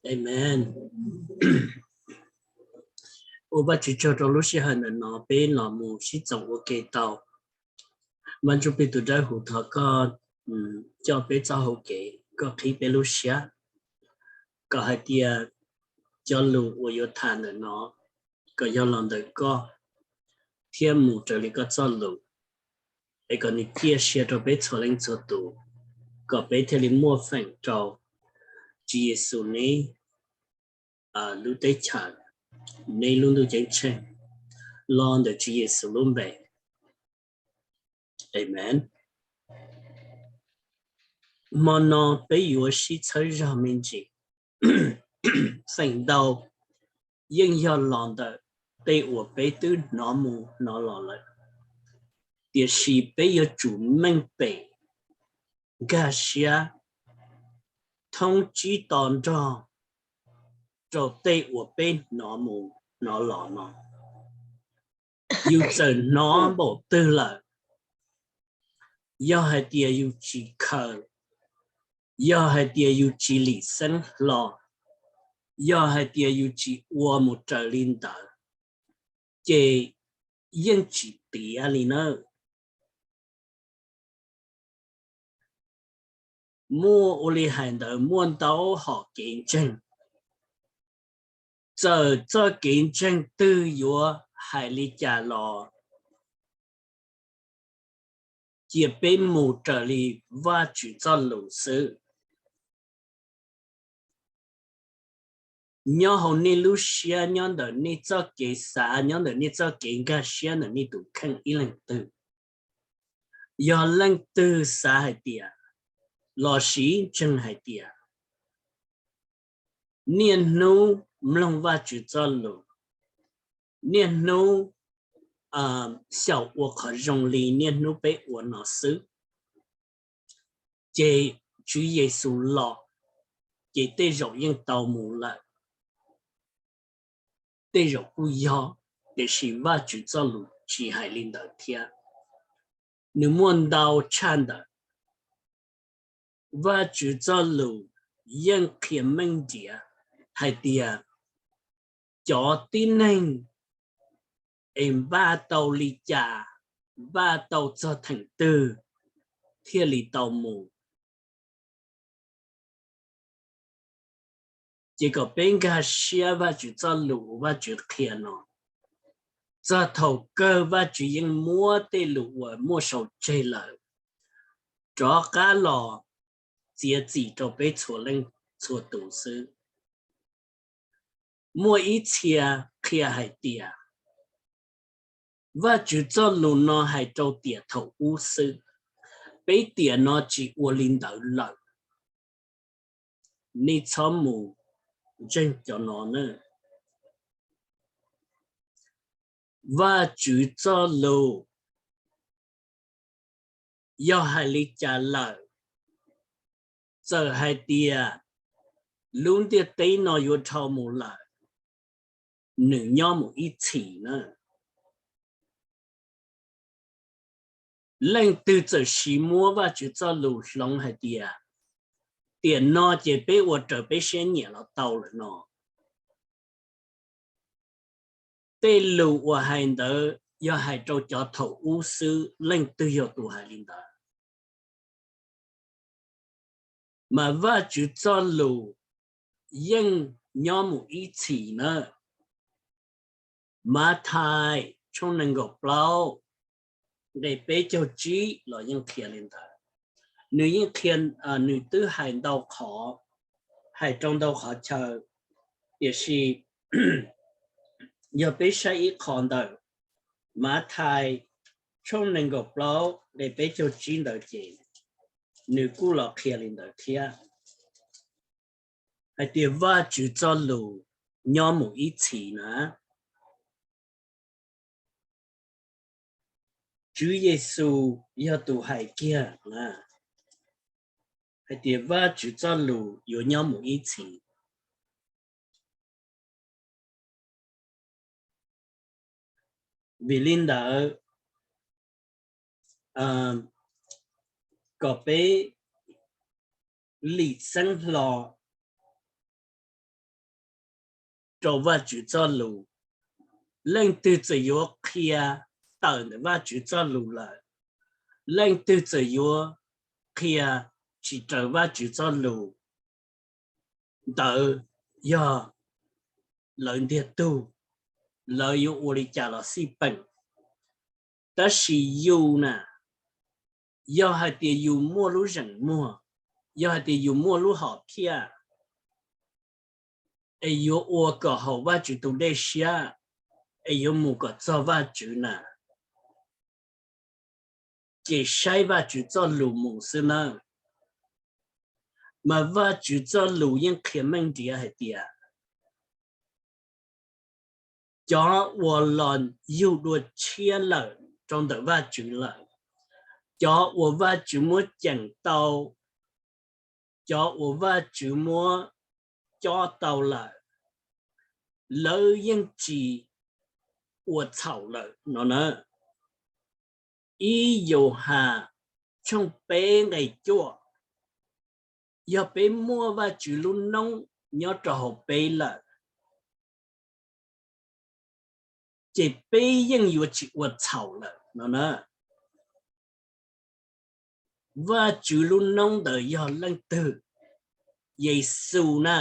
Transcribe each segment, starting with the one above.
Amen. Ua Vajtswv tsaug rau lub sij hawm ntawm no peb los mus sib txoos ua ke tau. Vaj Ntsuj Plig tus Dawb Huv, thov koj coj peb txoj hau kev, koj qhib peb lub siab, kom hais tias cov lus uas yuav tham ntawm no kom yog los ntawm koj thiab mus raws li koj txoj lus, es kom nws ciaj sia rau peb txhua leej txhua tus, kom peb thiaj li muaj feem rau Tswv Yexus neb lub teb chaws, neb lub ntuj ceeb tsheej, los ntawm Tswv Yexus lub npe. Amen. Hmo no peb yuav sib txhawb zog me ntsis, feem ntau yeej yog los ntawm tej uas peb twb hnov mus hnov los lawm, tiam sis peb yuav tsum meej pem nkag siab thoob tsib to nrog rau tej uas peb hnov mus hnov los no. Yus txawm hnov npaum twg lawm, yog hais tias yus tsis khaws, yog hais tias yus tsis lim xeeb hlo, yog hais tias yus tsis ua mus raws li ntawd, ces yeej tsis tiav li nawb. Muaj ua li hais ntawd muaj ntau hom kev ntseeg. Txawm txoj kev ntseeg twg yuav hais li cas los cia peb mus raws li Vajtswv txoj lus xwb. Nyob hauv nej lub siab, nyob ntawm nej txoj kev xav, nyob ntawm nej txoj kev nkag siab ntawm nej tus kheej ib leej twg, yog leej twg xav hais tias, los sis ntseeg hais tias niaj hnub mloog Vajtswv txoj lus, niaj hnub xyaum ua qhov zoo li niaj hnub peb ua no xwb, ces Tswv Yexus los, ces tej zaum yeej tau mus lawm. Tej zaum kuj yog, tiam sis Vajtswv txoj lus tsis hais li ntawd thiab. Nws muaj ntau tshaj ntawd. Vajtswv txoj lus yeej qhia meej ntiav hais tias cov tib neeg es npaj tau li cas, npaj tau txog theem twg thiaj li tau mus. Ces kom peb nkag siab Vajtswv txoj lus uas Vajtswv qhia no. Txog thaum kawg Vajtswv yeej muab tej lus uas muaj sau tseg lawm rov qab los txiav txim rau peb txhua leej txhua tus xwb. Muaj ib txhia qhia hais tias Vajtswv txoj lus no hais rau tiam thaum ub xwb, peb tiam no tsis ua li ntawd lawm. Nej txhob mus ntseeg cov no na. Vajtswv txoj lus yog hais li cas lawm, txawm hais tias lub ntiaj teb no yuav dhau mus lawm, nws nyob mus ib txhis na. Leej twg txawm sis muab Vajtswv txoj lus hloov hais tias tiam no ces peb ua raws peb siab nyiam los tau lawm no, tej lus uas hais ntawd yog hais rau cov thaum ub xwb, leej twg yog tus hais li ntawd? Mas Vajtswv txoj lus yeej nyob mus ib txhis na. Mathais tshooj nees nkaum plaub nqe peb caug tsib los yeej qhia li ntawd. Nws yeej qhia, nws twb hais ntau qhov, hais rau ntau qhov chaw, tiam sis yog peb saib ib qho ntawm Mathais tshooj nees nkaum plaub nqe peb caug tsib ntawd ces nws kuj los qhia li ntawd thiab, hais tias Vajtswv txoj lus nyob mus ib txhis na. Tswv Yexus yog tus hais kiag na, hais tias Vajtswv txoj lus yuav nyob mus ib txhis. Vim li ntawd, kom peb lim xeeb hlo, rau Vajtswv txoj lus, leej twg txawm yuav qhia tawm ntawm Vajtswv txoj lus lawm, leej twg txawm yuav qhia tsis raws Vajtswv txoj lus, ntawd yog lawv ntiag tug, lawv yuav ua li cas los xij peem. Tab sis yus na, yog hais tias yus muaj lub zeem muag, yog hais tias yus muaj lub hom phiaj, es yuav ua kom haum Vajtswv tus dej siab, es yuav mus kom txog Vajtswv na, ces saib Vajtswv txoj lus mus xwb nawb. Mas Vajtswv txoj lus yeej qhia meej nrhiav hais tias, cov uas los yug dua tshiab lawm rau ntawm Vajtswv lawm, cov uas Vajtswv muab ceem tau, cov uas Vajtswv muab cob tau lawm, lawv yeej tsis ua txhaum lawm no na. Ib Yauhas tshooj peb nqe cuaj, yog peb muaj Vajtswv lub noob nyob rau hauv peb lawm, ces peb yeej yuav tsis ua txhaum lawm no na. Vajtswv lub noob ntawd yog leej twg? Yexus na.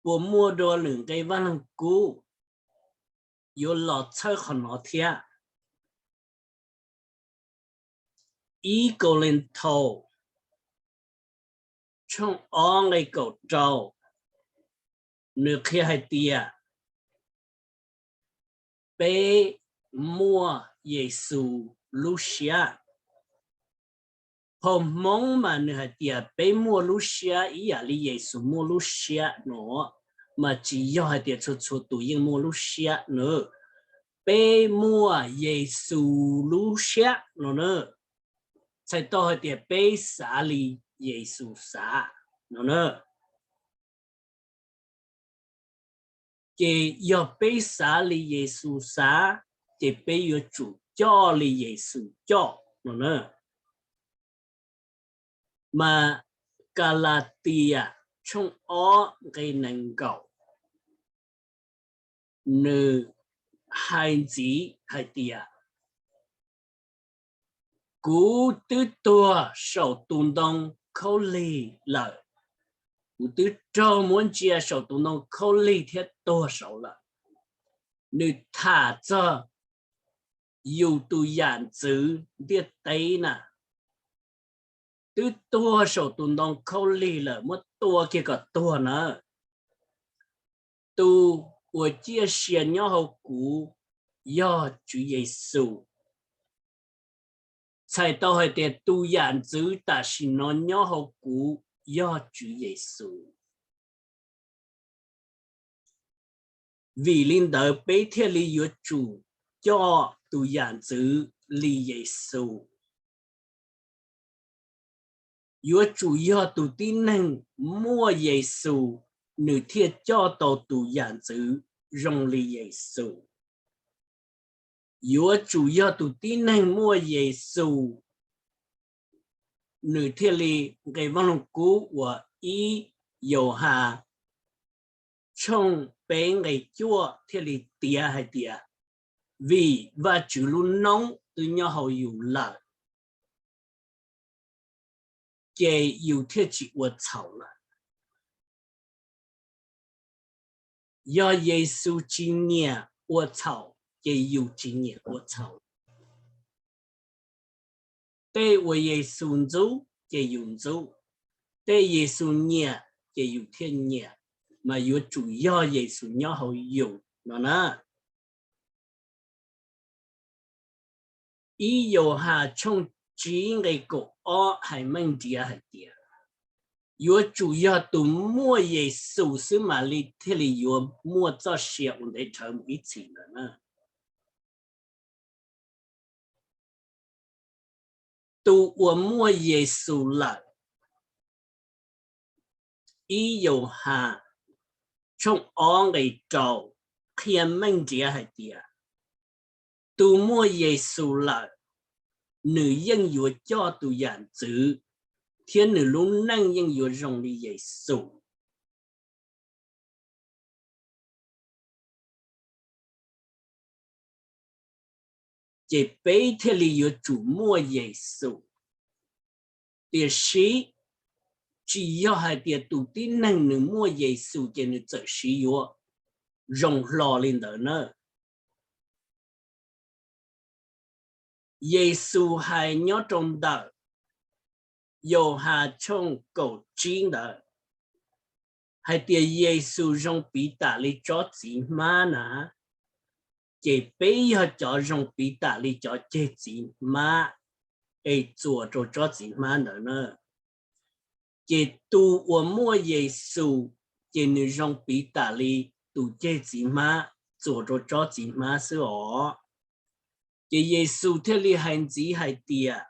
Puas muaj dua lwm nqe Vaj Leeg Kub yuav los txhawb qhov no thiab? Ib Kauleethaus tshooj ob nqe kaum rau, nws qhia hais tias peb muaj Yexus lub siab. Phau Hmoob mas nws hais tias peb muaj lub siab ib yam li Yexus muaj lub siab no, mas tsis yog hais tias txhua txhua tus yeej muaj lub siab na. Peb muaj Yexus lub siab no na, txhais tau hais tias peb xav li Yexus xav no na. Ces yog peb xav li Yexus xav, ces peb yuav tsum coj li Yexus coj no na. Mas Kalatias tshooj ob nqe nees nkaum, nws hais ntxiv hais tias, kuv twb tuag saum tus ntoo khaub lig lawm, kuv twb raug muab ntsia saum tus ntoo khaub lig thiab tuag saud lawm. Nws tham txog yus tus yam ntxwv ntiaj teb na, twb tuag saum tus ntoo khaub lig lawm, muab tua kiag kom tuag na. Tus uas ciaj sia nyob hauv kuv yog Tswv Yexus. Txhais tau hais tias tus yam ntxwv tam sim no nyob hauv kuv yog Tswv Yexus. Vim li ntawd peb thiaj li yuav tsum coj tus yam ntxwv li Yexus. Yuav tsum yog tus tib neeg muaj Yexus, nws thiaj coj tau tus yam ntxwv zoo li Yexus. Yuav tsum yog tus tib neeg muaj Yexus, nws thiaj li, nqe Vaj Lug Kub uas ib Yauhas tshooj peb nqe cuaj thiaj li tiav hais tias, vim Vajtswv lub noob twb nyob hauv yus lawm, ces yus thiaj tsis ua txhaum lawm. Yog Yexus tsis nyiam ua txhaum, ces yus tsis nyiam ua txhaum. Tej uas Yexus ntxub ces yus ntxub, tej Yexus nyiam ces yus thiaj nyiam, mas yuav tsum yog Yexus nyob hauv yus no na. Ib Yauhas tshooj tsib nqe kaum ob hais meej nrhiav hais tias, yuav tsum yog tus muaj Yexus xwb mam li thiaj li yuav muaj txoj sia ua ntev dhawv mus ib txhis ntawd na. Tus uas muaj Yexus lawm, ib Yauhas tshooj ob nqe rau qhia meej nrhiav hais tias, tus muaj Yexus lawm, nws yeej yuav coj tus yam ntxwv, thiab nws lub neej yeej yuav zoo li Yexus. ces peb thiaj li yuav tsum muaj Yexus. Tiam sis tsis yog hais tias tus tib neeg nws muaj Yexus ces nws txawm siv yuav zoo hlo li ntawd na. Yexus hais nyob rau ntawm Yauhas tshooj kaum tsib ntawd hais tias Yexus zoo piv tam li tsob txiv hmab na, ces peb yog cov zoo piv tam li cov ceg txiv hmab es txuas rau tsob txiv hmab ntawd na. Ces tus uas muaj Yexus ces nws zoo piv tam li tus ceg txiv hmab txuas rau tsob txiv hmab xwb os. Ces Yexus thiaj li hais ntxiv hais tias,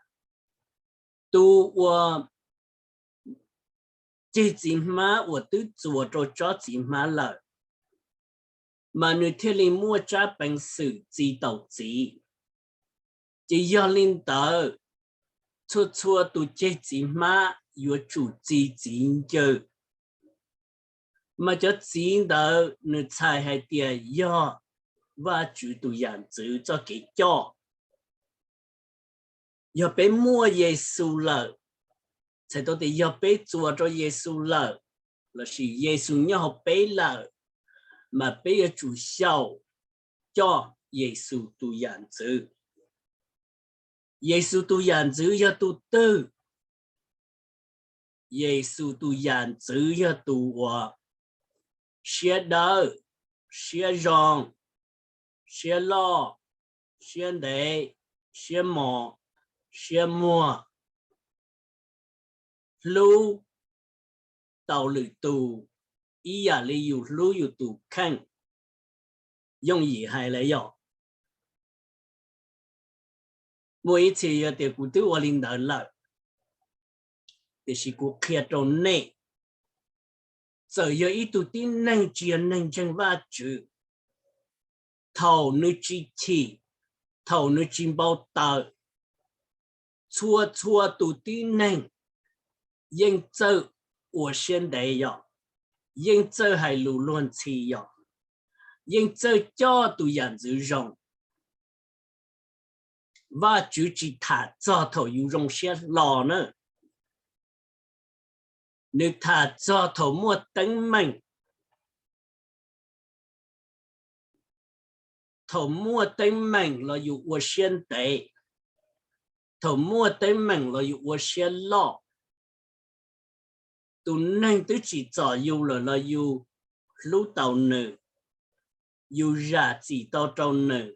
tus uas ceg txiv hmab uas twb txuas rau tsob txiv hmab lawm, mas nws thiaj li muaj tsab peev xwm txi taus txiv. Ces yog li ntawd, txhua txhua tus ceg txiv hmab yuav tsum txi txiv ncw. Mas cov txiv ntawd nws txhais hais tias yog Vajtswv tus yam ntxwv txoj kev coj. Yog peb muaj Yexus lawm, txhais tau tias yog peb txuas rau Yexus lawm, lossis Yexus nyob hauv peb lawm, mas peb yuav tsum xyaum coj Yexus tus yam ntxwv. Yexus tus yam ntxwv yog tus twg? Yexus tus yam ntxwv yog tus uas siab dawb, siab zoo, siab loj, siab ntev, siab mos, siab muag, hlub tau lwm tus ib yam li yus hlub yus tus kheej. Yooj yim hais lawm yog muaj ib txhia yuav tias kuv twb ua li ntawd lawm, tiam sis kuv qhia rau nej, txawm yog ib tug tib neeg tsis yog neeg ntseeg Vajtswv, thaum nws tsis chim, thaum nws tsis npau taws, txhua txhua tus tib neeg yeej txawj ua siab ntev yog, yeej txawj hais lus luag ntxhi yog, yeej txawj coj tus yam ntxwv zoo. Vajtswv tsis tham txog thaum yus zoo siab hlo na, nws tham txog thaum muaj teeb meem. Thaum muaj teeb meem los yus ua siab ntev, thaum muaj teeb meem los yus ua siab loj, tus neeg twb tsim txom yus lawm los yus hlub tau nws, yus zam txim tau rau nws.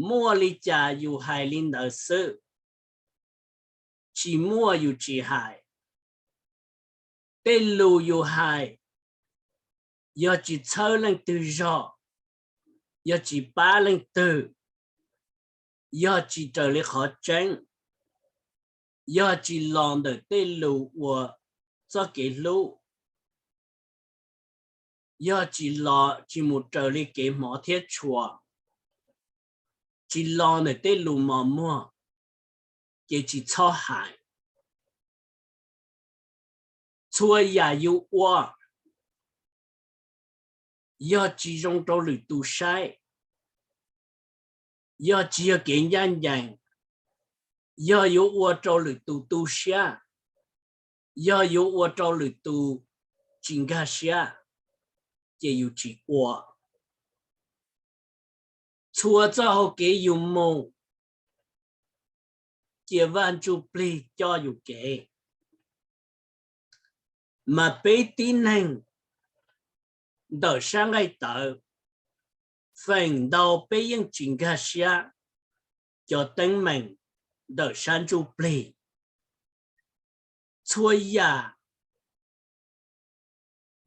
Muaj li cas yus hais li ntawd xwb, tsis muaj yus tsis hais. Tej lus yus hais yog tsis txhawb leej twg zog, yog tsis pab leej twg, yog tsis raws li qhov tseeb, yog tsis los ntawm tej lus ua txoj kev hlub, yog tsis los tsis mus raws li kev hmov thiab tshua, tsis los ntawm tej lus mos muag, ces tsis txhob hais. Txhua yam yus ua yog tsis zoo rau lwm tus saib, yog tsis yog kev ncaj ncees, yog yuav ua rau lwm tus tu siab, yog yuav ua rau lwm tus tsis nkag siab, ces yus tsis ua. Txhua txoj hau kev yus mus, cia Vaj Ntsujplig coj yus kev. Mas peb tib neeg ntawm sab nqaij tawv, feem ntau peb yeej tsis nkag siab cov teeb meem ntawm sab ntsuj plig. Txhua yam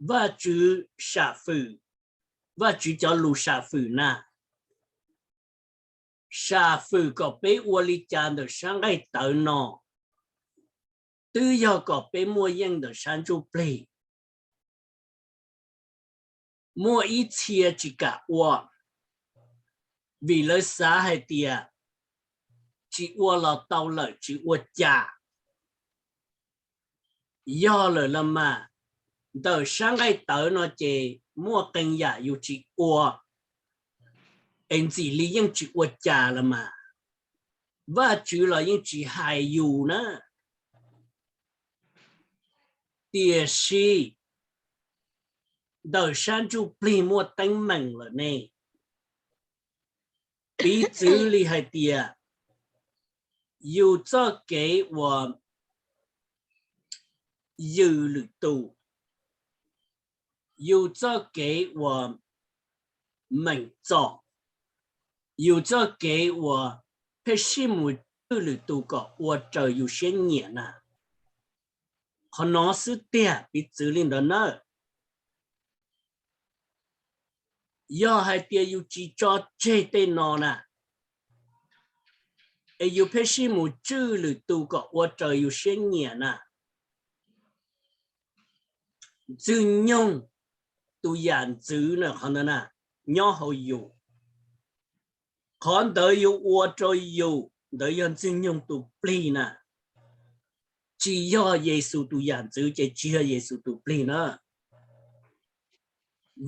Vajtswv sam fwm, Vajtswv cov lus sam fwm na, sam fwm kom peb ua li cas ntawm sab nqaij tawv no, twb yog kom peb muaj yeej ntawm sab ntsuj plig. Muaj ib txhia tsis kam ua, vim lawv xav hais tias tsis ua los tau lawm tsis ua cas. Yog lawm los mas, ntawm sab nqaij tawv no ces muaj qee yam yus tsis ua, es ntxim li yeej tsis ua cas los mas, Vajtswv los yeej tsis hais yus na. Tiam sis ntawm sab ntsuj plig muaj teeb meem lawm ne, piv txwv li hais tias yus txoj kev uas yws lwm tus, yus txoj kev uas meem txom, yus txoj kev uas pheej sib mus tswj lwm tus kom ua raws yus siab nyiam na. Qhov no xwb tiag, piv txwv li ntawd na. Yog hais tias yus tsis tso tseg tej no na, es yus pheej sib mus tswj lwm tus kom ua raws yus siab nyiam na, Ntxwg Nyoog tus yam ntxwv na, qhov ntawd na, nyob hauv yus. Qhov ntawd yuav ua rau yus ntawd yog Ntxwg Nyoog tus plig na, tsis yog Yexus tus yam ntxwv ces tsis yog Yexus tus plig na.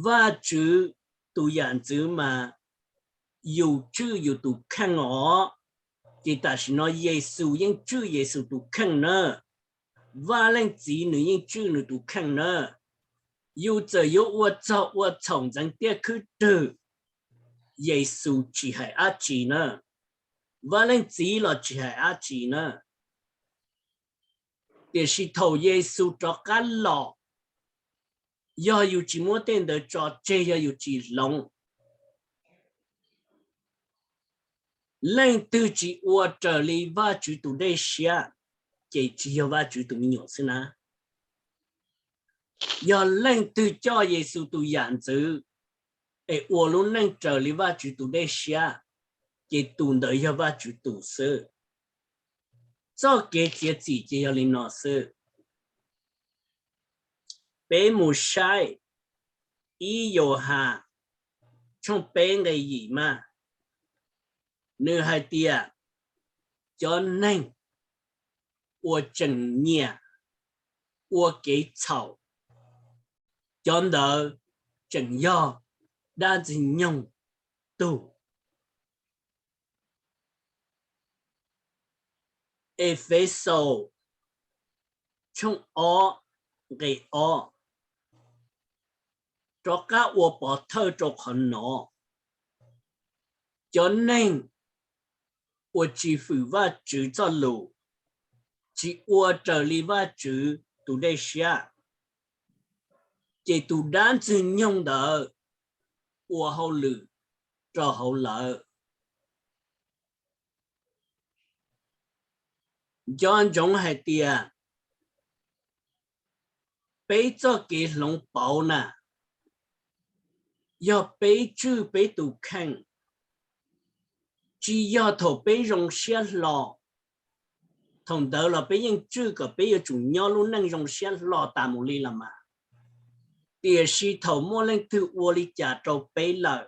Vajtswv tus yam ntxwv mas yus tswj yus tus kheej os, ces tam sim no Yexus yeej tswj Yexus tus kheej na. Vaj Leej Txiv nws yeej tswj nws tus kheej na. Yus txawm yuav ua txog ua txhaum ntxeev tiaj khwb rwg, Yexus tsis hais dab tsi na, Vaj Leej Txiv los tsis hais dab tsi na. Tiam sis thaum Yexus rov qab los, yog yus tsis muab tej ntawd tso tseg, yog yus tsis hloov, leej twg tsis ua raws li Vajtswv tus dej siab, ces tsis yog Vajtswv tus me nyuam xwb na. Yog leej twg coj Yexus tus yam ntxwv es ua lub neej raws li Vajtswv tus dej siab, ces tus ntawd yog Vajtswv tus xwb. Txoj kev txiav txim ces yog li no xwb. Peb mus saib ib Yauhas tshooj peb nqe yim mas, nws hais tias cov neeg uas tseem nyiam ua kev txhaum, cov ntawd tseem yog dab Ntxwg Nyoog tug. Efexaus tshooj ob nqe ob rov qab ua pov thawj rau qhov no. Cov neeg uas tsis fwm Vajtswv txoj lus, tsis ua raws li Vajtswv tus dej siab, ces tus dab Ntxwg Nyoog ntawd ua hauj lwm rau hauv lawv. Nco ntsoov hais tias peb txoj kev hloov pauv na, yog peb tswj peb tus kheej, tsis yog thaum peb zoo siab hlo. Thaum ntawd los peb yeej tswj kom peb yuav tsum nyob lub neej zoo siab hlo tas mus li los mas. Tiam sis thaum muaj leej twg ua li cas rau peb lawm,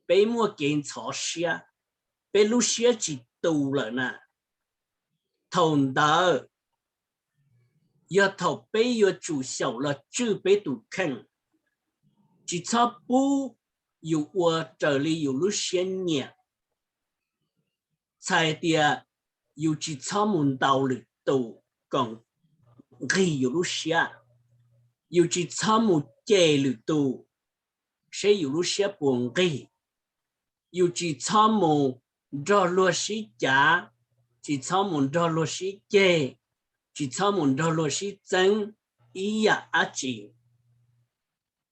peb muaj kev ntxhov siab, peb lub siab tsis tu lawm na, thaum ntawd yog thaum peb yuav tsum xyaum los tswj peb tus kheej, tsis txhob pub yus ua raws li yus lub siab nyiam. Txhais tias yus tsis txhob mus ntaus lwm tus kom nqig yus lub siab, yus tsis txhob mus cem lwm tus seb yus lub siab puas nqig, yus tsis txhob mus nrog luag sib cav, tsis txhob mus nrog luag sib ceg, tsis txhob mus nrog luag sib txeeb ib yam dab tsi,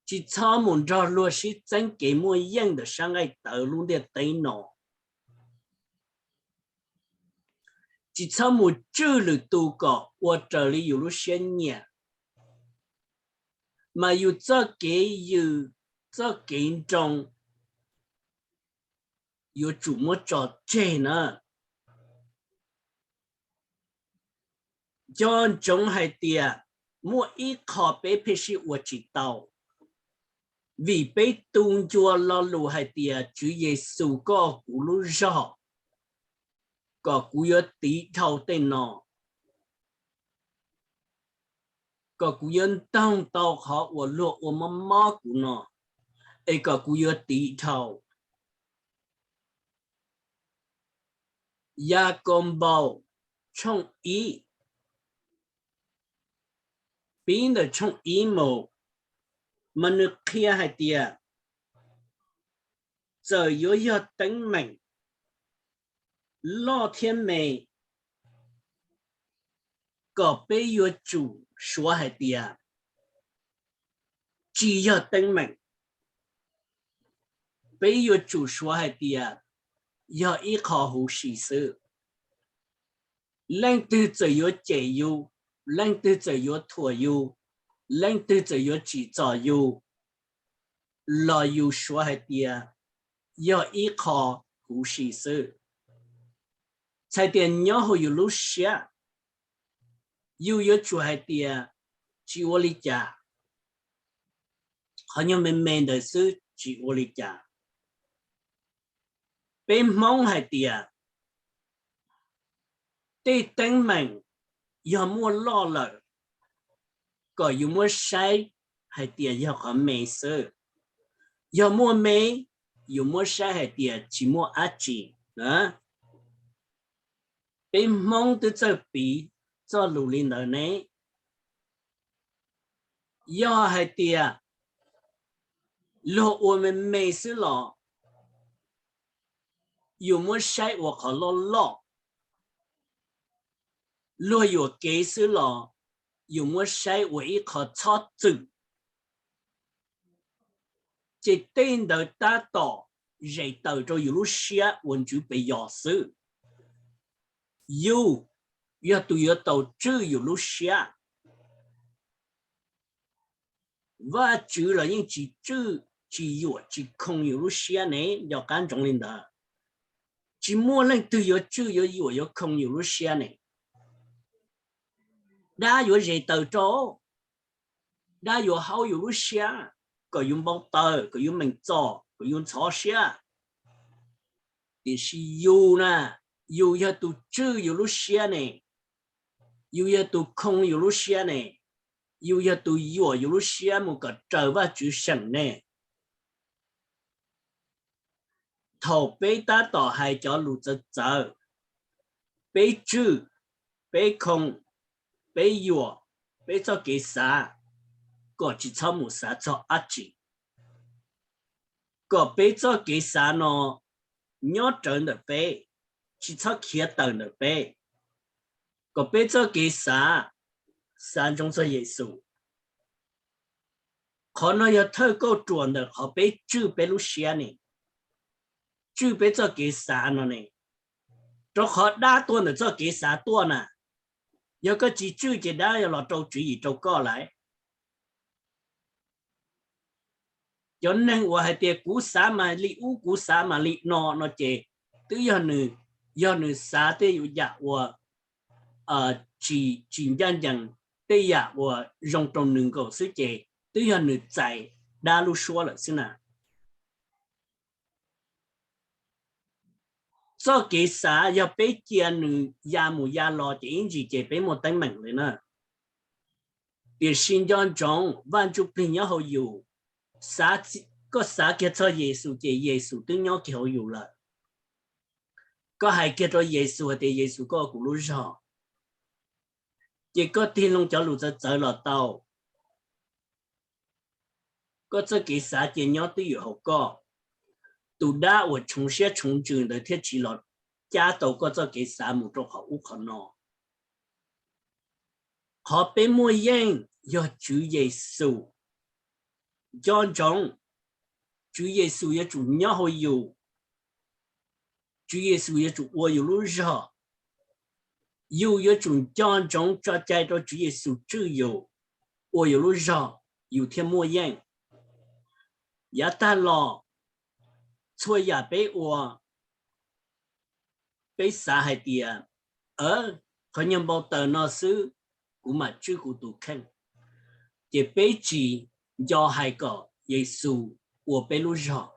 tsis txhob mus nrog luag sib txeeb kev muaj yeej ntawm sab nqaij tawv lub ntiaj teb no, tsis txhob mus tswj lwm tus kom ua raws li yus lub siab nyiam, mas yus txoj kev yws, txoj kev nroo yuav tsum muab tso tseg na. Nco ntsoov hais tias muaj ib qho peb pheej sib ua tsis tau, vim peb tu ncua lo lus hais tias Tswv Yexus koj kuv lub zog, kom kuv yuav tiv dhau tej no, kom kuv yuav ntoog tau qhov uas luag ua mob mob kuv no, es kom kuv yuav tiv dhau. Yakaunpaus tshooj ib, pib ntawm tshooj ib mus, mas nws qhia hais tias txawm yuav yog teeb meem loj thiab me, kom peb yuav tsum suav hais tias tsis yog teeb meem. Peb yuav tsum suav hais tias yog ib qho huv si xwb. Leej twg txawm yuav cem yus, leej twg txawm yuav thuam yus, leej twg txawm yuav tsim txom yus, los yus suav hais tias yog ib qho huv si xwb. Txhais tias nyob hauv yus lub siab, yus yuav tsum hais tias tsis ua li cas, qhov nyuag me me ntawd xwb tsis ua li cas. Peb Hmoob hais tias tej teeb meem yog muaj loj lawm, kom yus muab saib hais tias yog qhov me xwb. Yog muaj me, yus muab saib hais tias tsis muaj dab tsi. Peb Hmoob twb txawj piv txoj lus li ntawd ne. Yog hais tias luag ua me me xwb los yus muab saib ua qhov loj loj, luag yuam kev xwb los yus muab saib ua ib qho txhob txwm, ces tej ntawd tab tom zes taws rau yus lub siab ua ntsws pes yos xwb. Yus yog tus yuav tau tswj yus lub siab. Vajtswv los yeej tsis tswj, tsis yuam, tsis khoo yus lub siab ne, nco qab ntsoov li ntawd. Tsis muaj leej twg yuav tswj, yuav yuam, yuav khoo yus lub siab ne. Dab yuav zes taws rau, dab yuav haub yus lub siab, kom yus npau taws, kom yus meem txom, kom yus ntxhov siab. Tiam sis yus na, yus yog tus tswj yus lub siab ne, yus yog tus khoo yus lub siab ne, yus yog tus yuam yus lub siab mus kom raws Vajtswv seem ne. Thaum peb tab tom hais cov lus txawv txawv, peb tswj, peb khoo, peb yuam, peb txoj kev xav kom tsis txhob mus xav txog dab tsi, kom peb txoj kev xav no nyob rawv ntawm peb, tsis txhob khiav tawm ntawm peb, kom peb txoj kev xav, xav ntsoov txog Yexus. Qhov no yog thawj kauj ruam ntawm qhov peb tswj peb lub siab ne, tswj peb txoj kev xav no ne. Rau qhov dab tuaj ntawm txoj kev xav tuaj na. Yog koj tsis tswj ces dab yog los rau tswv yim rau koj lawm. Cov neeg uas hais tias kuv xav mas li ub, kuv xav mas li no no ces twb yog nws, yog nws xav tej yam uas tsis ncaj ncees, tej yam uas zoo rau nws nkaus xwb ces twb yog nws txais dab lub suab lawm xwb na. Txoj kev xav yog peb cia nws ya mus ya los ces ib ntsis ces peb muaj teeb meem li na. Tiam sis nco ntsoov Vaj Ntsujplig nyob hauv yus, koj xav kiag txog Yexus ces Yexus twb nyob kiag hauv yus lawm. Koj hais kiag rau Yexus hais tias Yexus koj ua kuv lub zog, ces koj tig loo cov lus txawv txawv los tau. Koj txoj kev xav cia nyob twj ywm hauv koj, tus dab uas tshoov siab tshoov ntsws ntawd thiaj tsis los cab tau koj txoj kev xav mus rau qhov ub qhov no. Qhov peb muaj yeej yog Tswv Yexus. Nco ntsoov, Tswv Yexus yuav tsum nyob hauv yus. Tswv Yexus yuav tsum ua yus lub zog. Yus yuav tsum nco ntsoov tso cai rau Tswv Yexus tswj yus, ua yus lub zog, yus thiaj muaj yeej. Yav tag los, txhua yam peb ua, peb xav hais tias, qhov nyuag npau taws no xwb, kuv mam tswj kuv tus kheej. Ces peb tsis nco hais kom Yexus ua peb lub zog.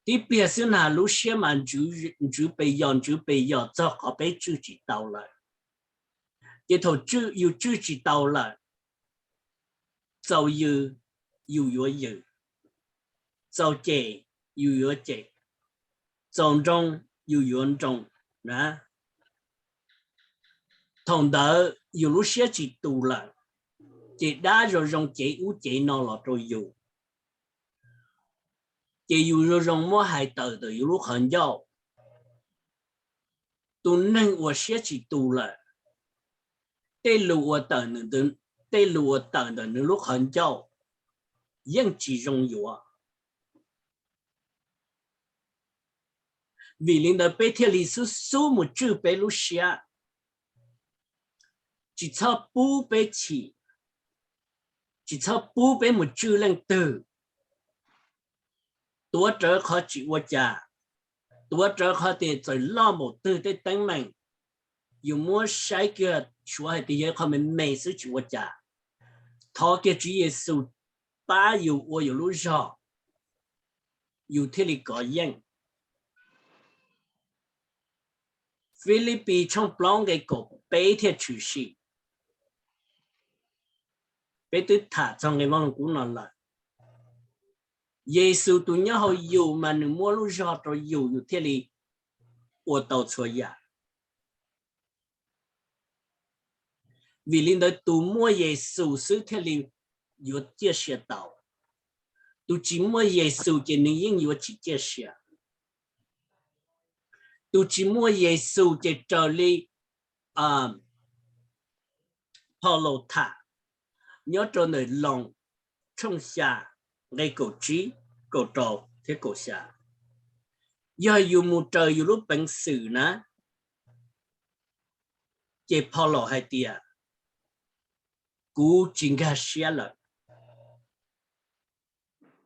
Tib pliag xwb na lub siab mas ntsws pes yos ntsws pes yos txog qhov peb tswj tsis tau lawm. Ces thaum yus tswj tsis tau lawm, txaus yws yus yuav yws, txaus cem yus yuav cem, txaus nroo yus yuav nroo. na, thaum ntawd yus lub siab tsis tus lawm, ces dab zoo zoo cev ub cev no los rau yus, ces yus zoo zoo muab hais tawm ntawm yus lub qhov ncauj. Tus neeg uas siab tsis tus lawm, tej lus uas tawm, tej lus uas tawm ntawm nws lub qhov ncauj yeej tsis zoo yuav. Vim li ntawd peb thiaj li xub xub mus tswj peb lub siab, tsis txhob pub peb chim, tsis txhob pub peb mus tswj leej twg, tuav rawv qhov tsis ua cas, tuav rawv qhov tias txawm loj npaum twg tej teeb meem, yus muab saib kiag suav hais tias yog qhov me me xwb tsis ua cas, thov kiag Tswv Yexus pab yus ua yus lub zog, yus thiaj li kov yeej. Filipis tshooj plaub nqe kaum peb thiaj tshwm sim. Peb twb tham txog nqe Vaj Lug Kub no lawm. Yexus tus nyob hauv yus mas nws muab lub zog rau yus, yus thiaj li ua tau txhua yam. Vim li ntawd tus muaj Yexus xwb thiaj li yuav ciaj sia tau. Tus tsis muaj Yexus ces nws yeej yuav tsis ciaj sia. Tus tsis muaj Yexus ces raws li Phau Laus tham nyob rau ntawm Loos tshooj xya nqe kaum tsib, kaum rau thiab kaum xya, yog yus mus raws yus lub peev xwm na, ces Phau Laus hais tias, kuv tsis nkag siab lawm.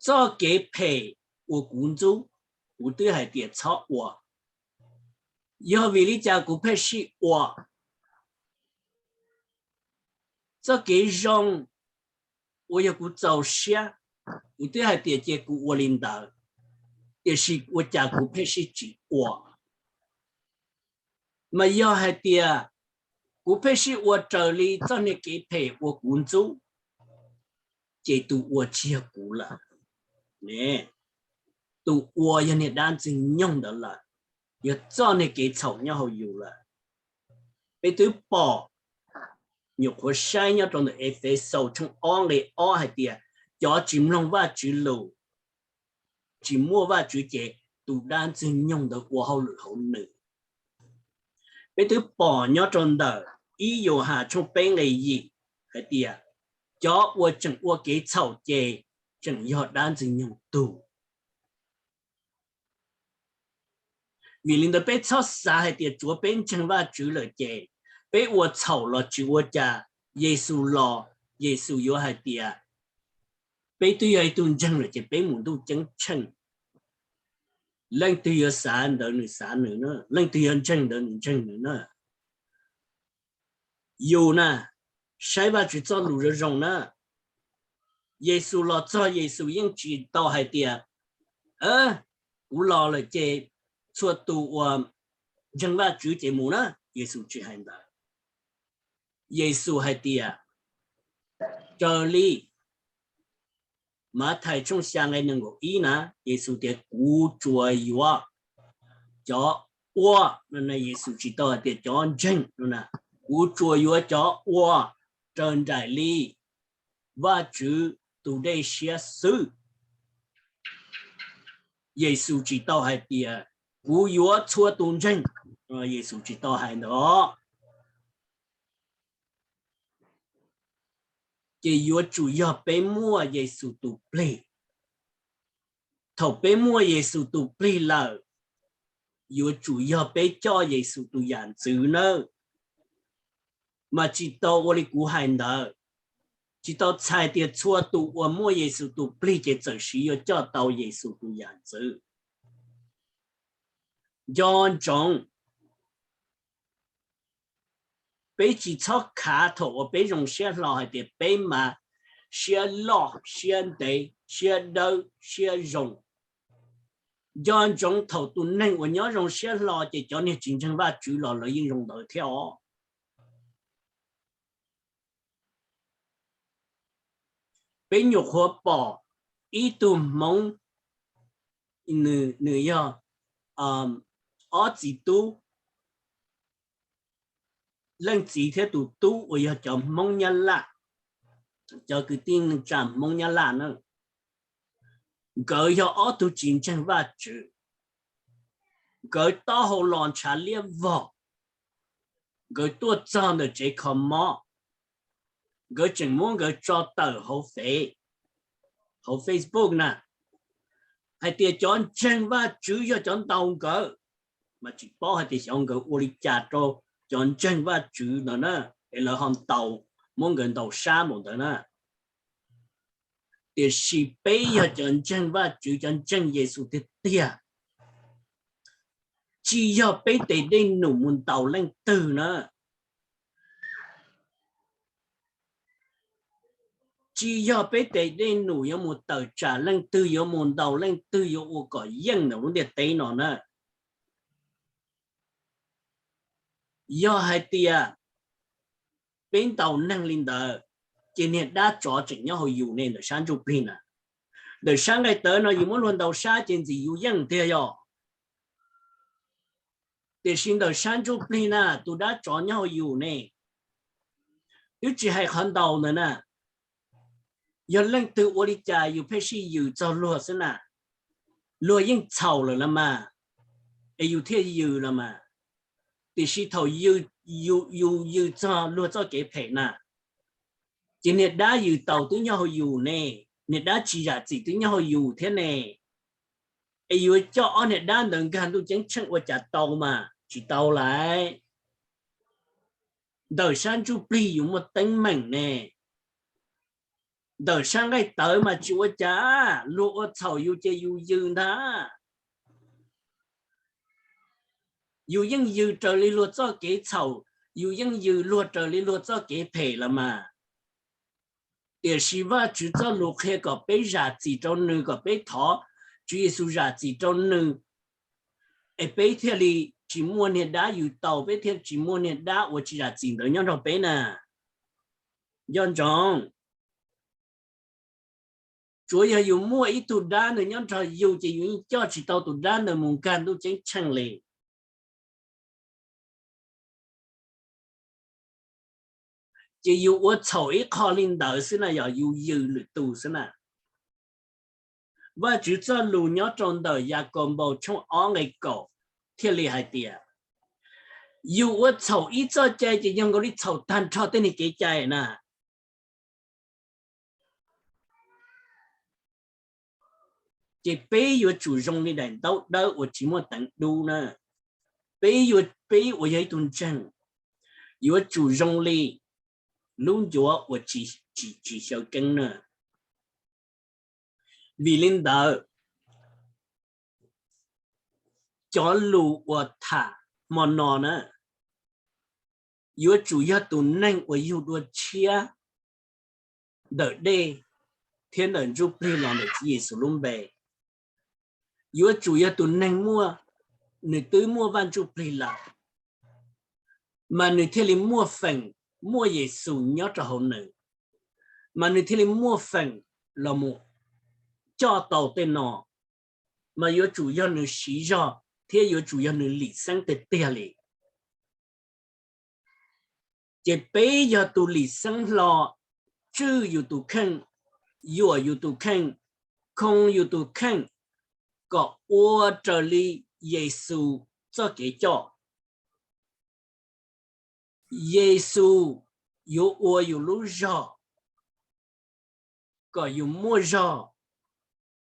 Txoj kev phem uas kuv ntxub, kuv twb hais tias txhob ua. Yog vim li cas kuv pheej sib ua? Txoj kev zoo uas yog kuv txaus siab, kuv twb hais tias cia kuv ua li ntawd, tiam sis ua cas kuv pheej sib tsis ua? Mas yog hais tias kuv pheej sib ua raws li txoj niag kev phem uas kuv ntxub, ces tus ua tsis yog kuv lawm. Tus ua yog niag dab Ntxwg Nyoog ntawd lawm, yog txoj niag kev txhaum nyob hauv yus lawm. Peb twb pom, nyuam qhuav saib nyob rau ntawm Efexaus tshooj ob nqe ob hais tias, cov tsis mloog Vajtswv lus, tsis muaj Vajtswv ces tus dab Ntxwg Nyoog ntawd ua hauj lwm hauv nws. Peb twb pom nyob rau ntawm ib Yauhas tshooj peb nqe yim hais tias, cov uas tseem ua kev txhaum ces tseem yog dab Ntxwg Nyoog tug. Vim li ntawd peb txhob xav hais tias tsuav peb ntseeg Vajtswv lawm ces peb ua txhaum los tsis ua cas, Yexus los, Yexus yuav hais tias, peb twb yog ib tug ntseeg lawm ces peb mus ntuj ceeb tsheej. Leej twg yuav xav ntawd nws xav nws na, leej twg yuav ntseeg ntawd nws ntseeg nws na. Yus na, saib Vajtswv txoj lus zoo zoo na. Yexus los txog Yexus yeej tsis tau hais tias, kuv los lawm ces txhua tus uas ntseeg Vajtswv ces mus na. Yexus tsis hais ntawd. Yexus hais tias, raws li Mathais tshooj xya nqe nees nkaum ib na, Yexus tias kuv tsuas yuav cov ua, Yexus tsis tau hais tias cov ntseeg no na, kuv tsuas yuav cov ua raws nraim li Vajtswv tus dej siab xwb. Yexus tsis tau hais tias kuv yuav txhua tus ntseeg, Yexus tsis tau hais ntawd. Ces yuav tsum yog peb muaj Yexus tus plig. Thaum peb muaj Yexus tus plig lawm, yuav tsum yog peb coj Yexus tus yam ntxwv nawb. Mas tsis tau ua li kuv hais ntawd, tsis tau txhais tias txhua tus uas muaj Yexus tus plig ces txawm siv yuav coj tau Yexus tus yam ntxwv. Nco ntsoov, peb tsis txhob khav thaum uas peb zoo siab hlo hais tias peb mas siab loj siab ntev siab dawb siab zoo. Nco ntsoov thaum tus neeg uas nyob zoo siab hlo ces cov niag tsis ntseeg Vajtswv los lawv yeej zoo ntawd thiab os. Peb nyuam qhuav pom ib tug Hmoob, nws yog ob txiv tub, leej txiv thiab tus tub uas yog cov Hmoob Nyab Laj, cov kwv tij neej tsa Hmoob Nyab Laj na, nkawd yog ob tug tsis ntseeg Vajtswv. Nkawd taub hau los ntshav liab vog, nkawd tuaj txog ntawm tsev kho mob, nkawd tseem muab nkawd tso tawm hauv Face, hauv Facebook na, hais tias cov ntseeg Vajtswv yog cov ntaus nkawd, mas tsis paub hais tias xyov nkawd ua li cas rau cov ntseeg Vajtswv ntawd na, es lawv ho ntaus, muab nkawd ntaus sab npaum ntawd na. Tiam sis peb yog cov ntseeg Vajtswv, cov ntseeg Yexus tiag tiag, tsis yog peb tes dej num mus ntaus leej twg na. Tsis yog peb tes dej num yuav mus tawm tsam leej twg, yuav mus ntaus leej twg, yuav ua kom yeej ntawm lub ntiaj teb no na. Yog hais tias peb ntaus neeg li ntawd, ces niag dab tsov tseem nyob hauv yus ne ntawm sab ntsuj plig na. Ntawm sab nqaij tawv no yus muab luag ntaus sab ces ntxim yus yeej tiag yog. Tiam sis ntawm sab ntsuj plig na tus dab tsov nyob hauv yus ne, twb tsis hais qhov ntaus ntawd na, yog leej twg ua li cas yus pheej sij yws txog luag xwb na, luag yeej txhaum lawm los mas, es yus thiaj yws los mas. Tiam sis thaum yus yws txog luag txoj kev phem na, ces niag dab yws taus twb nyob hauv yus ne, niag dab tsis zam txim twb nyob hauv yus thiab ne. Es yuav coj ob niag dab ntawd nkag ntuj ceeb tsheej ua cas tau mas tsis tau lawm. Ntawm sab ntsuj plig yus muaj teeb meem ne, ntawm sab nqaij tawv mas tsis ua cas, luag ua txhaum yus ces yus yws ntag. Yus yeej yws raws li luag txoj kev txhaum, yus yeej yws luag raws li luag txoj kev phem los mas. Tiam sis Vajtswv txoj lus qhia kom peb zam txim rau nws, kom peb thov Tswv Yexus zam txim rau nws, es peb thiaj li tsis muaj niag dab yws taus, peb thiaj tsis muaj niag dab uas tsis zam txim ntawd nyob nrog peb na. Nco ntsoov, tsuav yog yus muaj ib tug dab ntawd nyob nrog yus ces yus yeej coj tsis tau tus dab ntawd mus nkag ntuj ceeb tsheej li. Ces yus ua txhaum ib qho li ntawd xwb na, yog yus yws lwm tus xwb na. Vajtswv txoj lus nyob rau ntawm Yakaunpaus tshooj ob nqe kaum thiaj li hais tias, yus ua txhaum ib txoj cai ces yog nkaus li txhaum tag nrho tej niag kev cai na. Ces peb yuav tsum zoo li daim ntaub dawb uas tsis muaj teev dub na. Peb, peb uas yog ib tug ntseeg, yuav tsum zoo li lub ncuav uas tsis, tsis xyaw keeb na. Vim li ntawd, cov lus uas tham hmo no na, yuav tsum yog tus neeg uas yug dua tshiab ntawm dej thiab ntawm ntsuj plig los ntawm Tswv Yexus lub npe. Yuav tsum yog tus neeg muaj, nws twb muaj Vaj Ntsujplig lawm, mas nws thiaj li muaj feem, muaj Yexus nyob rau hauv nws, mas nws thiaj li muaj feem los mus coj tau tej no, mas yuav tsum yog nws siv zog thiab yuav tsum yog nws lim xeeb tiag tiag li. Ces peb yog tus lim xeeb hlo, tswj yus tus kheej, yuam yus tus kheej, khoo yus tus kheej kom ua raws li Yexus txoj kev coj. Yexus yuav ua yus lub zog kom yus muaj zog,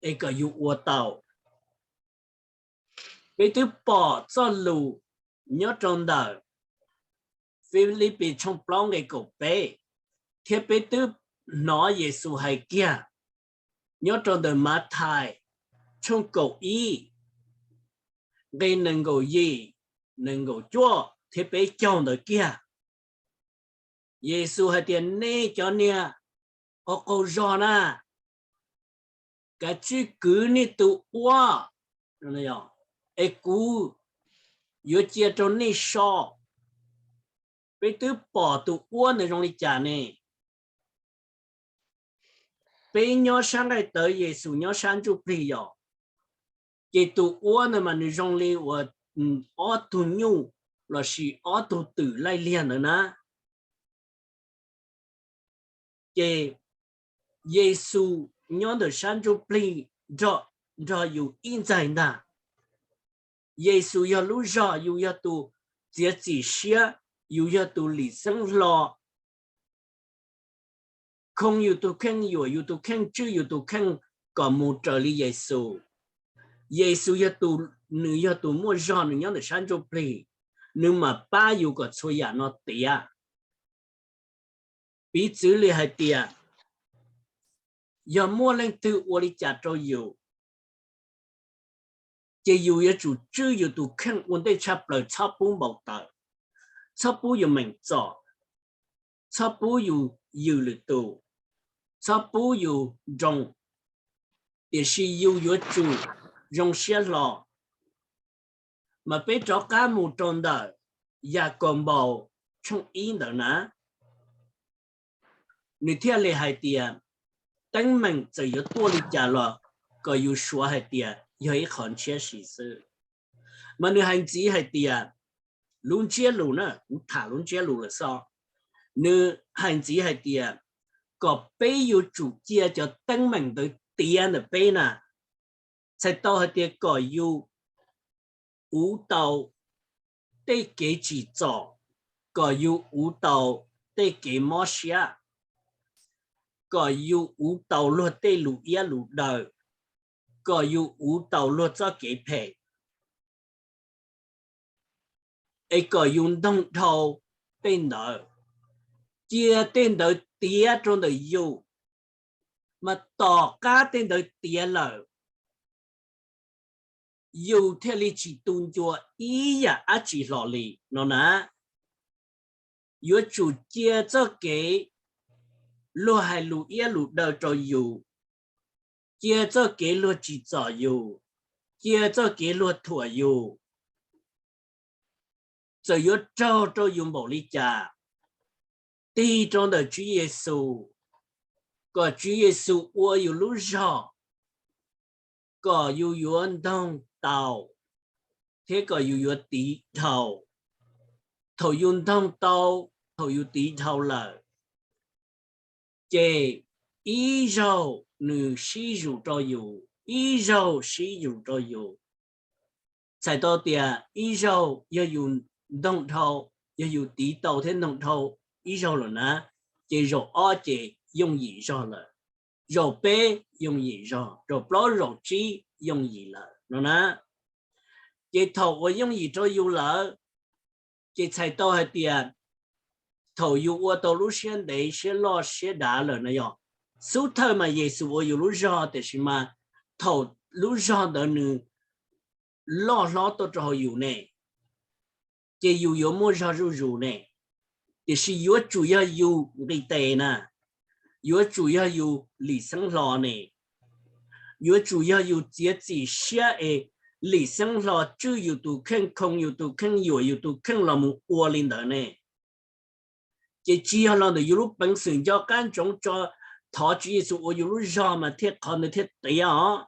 es kom yus ua tau. Peb twb pom txoj lus nyob rau ntawm Filipis tshooj plaub nqe kaum peb, thiab peb twb hnov Yexus hais kiag nyob rau ntawm Mathais tshooj kaum ib nqe nees nkaum yim, nees nkaum cuaj thiab peb caug ntawd kiag. Yexus hais tias, nej cov niag qaug qaug zog na, kav tsij kwv nej tus uab, es kuv yuav cia rau nej so. Peb twb pom tus uab ntawd zoo li cas ne? Peb nyob sab nqaij tawv, Yexus nyob sab ntsuj plig yom. Ces tus uab ntawd mas nws zoo li uas ob tug nyuj lossis ob tug twm laij liag ntawd na. Ces Yexus nyob ntawm sab ntsuj plig nrog, nrog yus ib ntxaig ntag. Yexus yog lub zog, yus yog tus txiav txim siab, yus yog tus lim xeeb hlo, khoo yus tus kheej, yuam yus tus kheej, tswj yus tus kheej kom mus raws li Yexus. Yexus yog tus, nws yog tus muaj zog, nws nyob ntawm sab ntsuj plig, nws mam pab yus kom txhua yam no tiav. Piv txwv li hais tias, yog muaj leej twg ua li cas rau yus, ces yus yuav tsum tswj yus tus kheej ua ntej tshaj plaws, txhob pub npau taws, txhob pub yus meem txom, txhob pub yus yws lwm tus, txhob pub yus nroo, tiam sis yus yuav tsum zoo siab hlo. Mas peb rov qab mus rau ntawm Yakaunpaus tshooj ib ntawd na, nws thiaj li hais tias, teeb meem txawm yuav tuaj li cas los kom yus suav hais tias yog ib qho ntshiab si xwb. Mas nws hais ntxiv hais tias, lub ntsiab lus na, kuv tham lub ntsiab lus lawm xwb, nws hais ntxiv hais tias kom peb yuav tsum cia cov teeb meem ntawd tiav ntawm peb na, txhais tau hais tias kom yus uv tau tej kev tsim txom, kom yus uv tau tej kev mob siab, kom yus uv tau luag tej lus iab lus daw, kom yus uv tau luag txoj kev phem, es kom yus ntoog dhau tej ntawd, cia tej ntawd tiav rau ntawm yus, mas tom qab tej ntawd tiav lawm, yus thiaj li tsis tu ncua ib yam dab tsi hlo li no na. Yuav tsum cia txoj kev luag hais lus iab lus daw rau yus, cia txoj kev luag tsim txom yus, cia txoj kev luag thuam yus. Txawm yuav raug rau yus npaum li cas, tig rau ntawm Tswv Yexus, kom Tswv Yexus ua yus lub zog, kom yus yuav ntoog tau, thiab kom yus yuav tiv dhau. Thaum yus ntoog tau, thaum yus tiv dhau lawm, ces ib zaug nws sib zus rau yus, ib zaug sib zus rau yus. Txhais tau tias ib zaug yog yus ntoog dhau, yog yus tiv tau thiab ntoog dhau ib zaug lawm na, ces zaum ob ces yooj yim zog lawm, zaum peb yooj yim zog, zaum plaub zaum tsib yooj yim lawm no na. Ces thaum uas yooj yim rau yus lawm, ces txhais tau hais tias thaum yus ua tau lub siab ntev siab loj siab dav lawm na yog, xub thawj mas Yexus ua yus lub zog, tiam sis mas thaum lub zog ntawd nws loj hlob tuaj rau hauv yus ne, ces yus yuav muaj zog zuj zus ne. Tiam sis yuav tsum yog yus nqis tes na, yuav tsum yog yus lim xeeb hlo ne, yuav tsum yog yus txiav txim siab es lim xeeb hlo tswj yus tus kheej, khoo yus tus kheej, yuam yus tus kheej los mus ua li ntawd ne. Ces tsis yog los ntawm yus lub peev xwm nco qab ntsoov tso, thov Tswv Yexus ua yus lub zog mas thiaj qhov ntawd thiaj tiav os.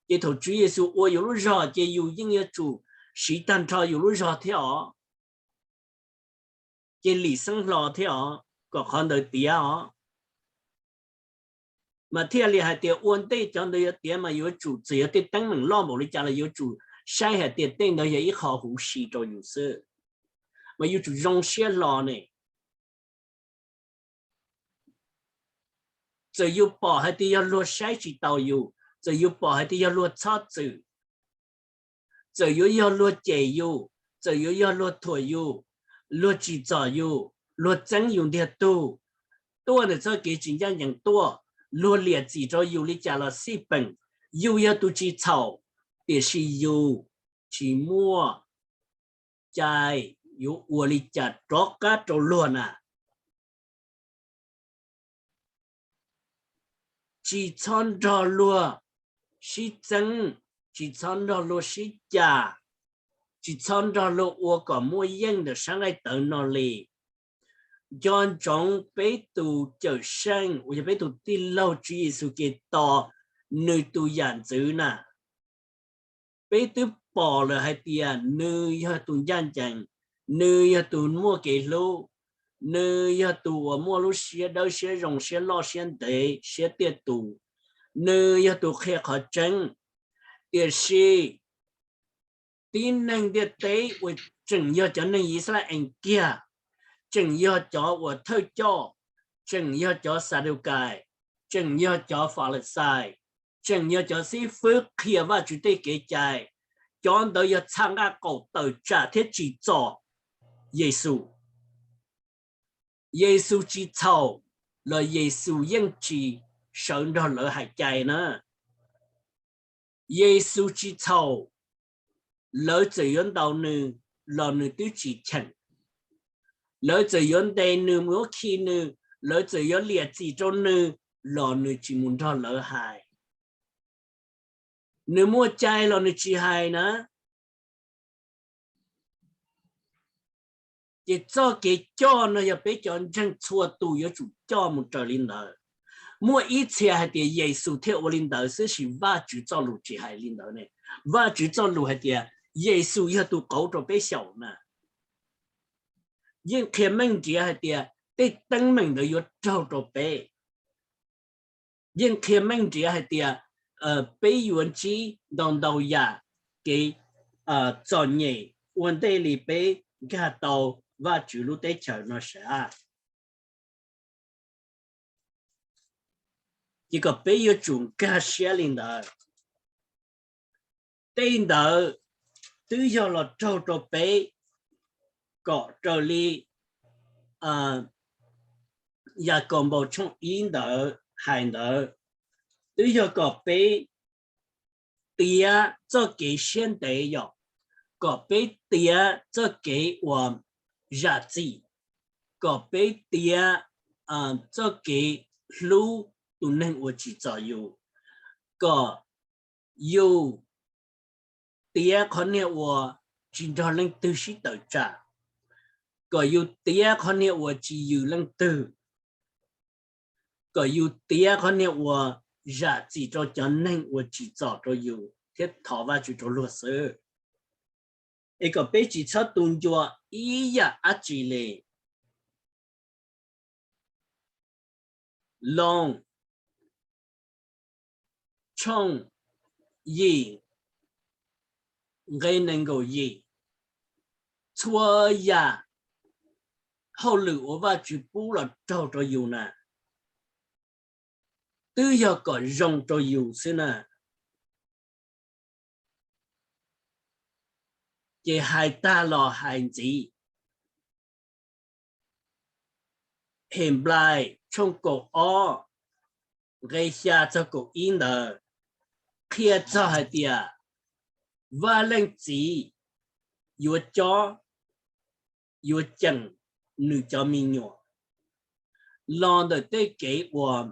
Ces thaum Tswv Yexus ua yus lub zog ces yus yeej yuav tsum siv tag nrho yus lub zog thiab os, ces lim xeeb hlo thiab os, kom qhov ntawd tiav os. Mas thiaj li hais tias ua ntej cov ntawd yuav tiav mas yuav tsum, txawm yog tej teeb meem loj npaum li cas los yuav tsum saib hais tias tej ntawd yog ib qho huv si rau yus xwb, mas yuav tsum zoo siab hlo ne. Txawm yus pom hais tias yog luag saib tsis taus yus, txawm yus pom hais tias yog luag txhob txwm, txawm yuav yog luag cem yus, txawm yuav yog luag thuam yus, luag tsim txom yus, luag txeeb yus ntiag tug, tuaj ntawm txoj kev tsis ncaj ncees tuaj, luag liam txim rau yus li cas los xij peem, yus yog tus tsis txhaum, tiam sis yus tsis muaj cai yuav ua li cas rov qab rau luag na. Tsis txhob nrog luag sib txeeb, tsis txhob nrog luag sib cam, tsis txhob nrog luag ua kom muaj yeej ntawm sab nqaij tawv no li. Nco ntsoov peb tus Cawmseej uas yog peb tus tij laug Tswv Yexus Khetos, nws tus yam ntxwv na, peb twb pom lawm hais tias nws yog tus ncaj ncees, Nws yog tus muaj kev hlub, nws yog tus uas muaj lub siab dawb siab zoo, siab loj siab ntev, siab tiaj tus, nws yog tus qhia qhov tseeb. Tiam sis tib neeg ntiaj teb uas tseem yog cov neeg Yixalayees kiag, tseem yog cov uas thawj coj, tseem yog cov Xadukais, tseem yog cov Falixais, tseem yog cov xib fwb qhia Vajtswv tej kev cai, cov ntawd yog txha nqaj qaum tawm tsam thiab tsim txom Yexus. Yexus tsis txhaum los Yexus yeej tsis sawv nrog lawv hais cai na. Yexus tsis txhaum, lawv txawm yuav ntaus nws los nws twb tsis cheem. Lawv txawm yuav ntes nws, muab khi nws, lawv txawm yuav liam txim rau nws los nws tsis mus nrog lawv hais. Nws muaj cai los nws tsis hais na. Ces txoj kev coj no yog peb cov ntseeg txhua tus yuav tsum coj mus raws li ntawd. Muaj ib txhia hais tias Yexus thiaj ua li ntawd xwb, tab sis Vajtswv txoj lus tsis hais li ntawd ne. Vajtswv txoj lus hais tias Yexus yog tus qauv rau peb xyaum na. Yeej qhia meej nrhiav hais tias tej teeb meem ntawd yuav raug rau peb. Yeej qhia meej nrhiav hais tias peb yuav ntsib ntau ntau yam kev txom nyem ua ntej li peb nkag tau Vajtswv lub teb chaws no sav. Ces kom peb yuav tsum nkag siab li ntawd. Tej ntawd twb yog los raug rau peb kom raws li Yakaunpaus tshooj ib ntawd hais ntawd, twb yog kom peb tiav txoj kev siab ntev yom, kom peb tiav txoj kev uas zam txim, kom peb tiav txoj kev hlub tus neeg uas tsim txom yus, kom yus tiav qhov niag uas tsis nrog leej twg sib tawm tsam, kom yus tiav qhov niag uas tsis yws leej twg, kom yus tiav qhov niag uas zam txim rau cov neeg uas tsim txom rau yus thiab thov Vajtswv rau luag xwb. Es kom peb tsis txhob tu ncua ib yam dab tsi li. Loos tshooj yim nqe nees nkaum yim, txhua yam hauj lwm uas Vajtswv pub los raug rau yus na, twb yog kom zoo rau yus xwb na. Ces hais tag los hais ntxiv, Henplais tshooj kaum ob nqe xya txog kaum ib ntawd qhia txog hais tias Vaj Leej Txiv yuav cob, yuav ceem nws cov me nyuam los ntawm tej kev uas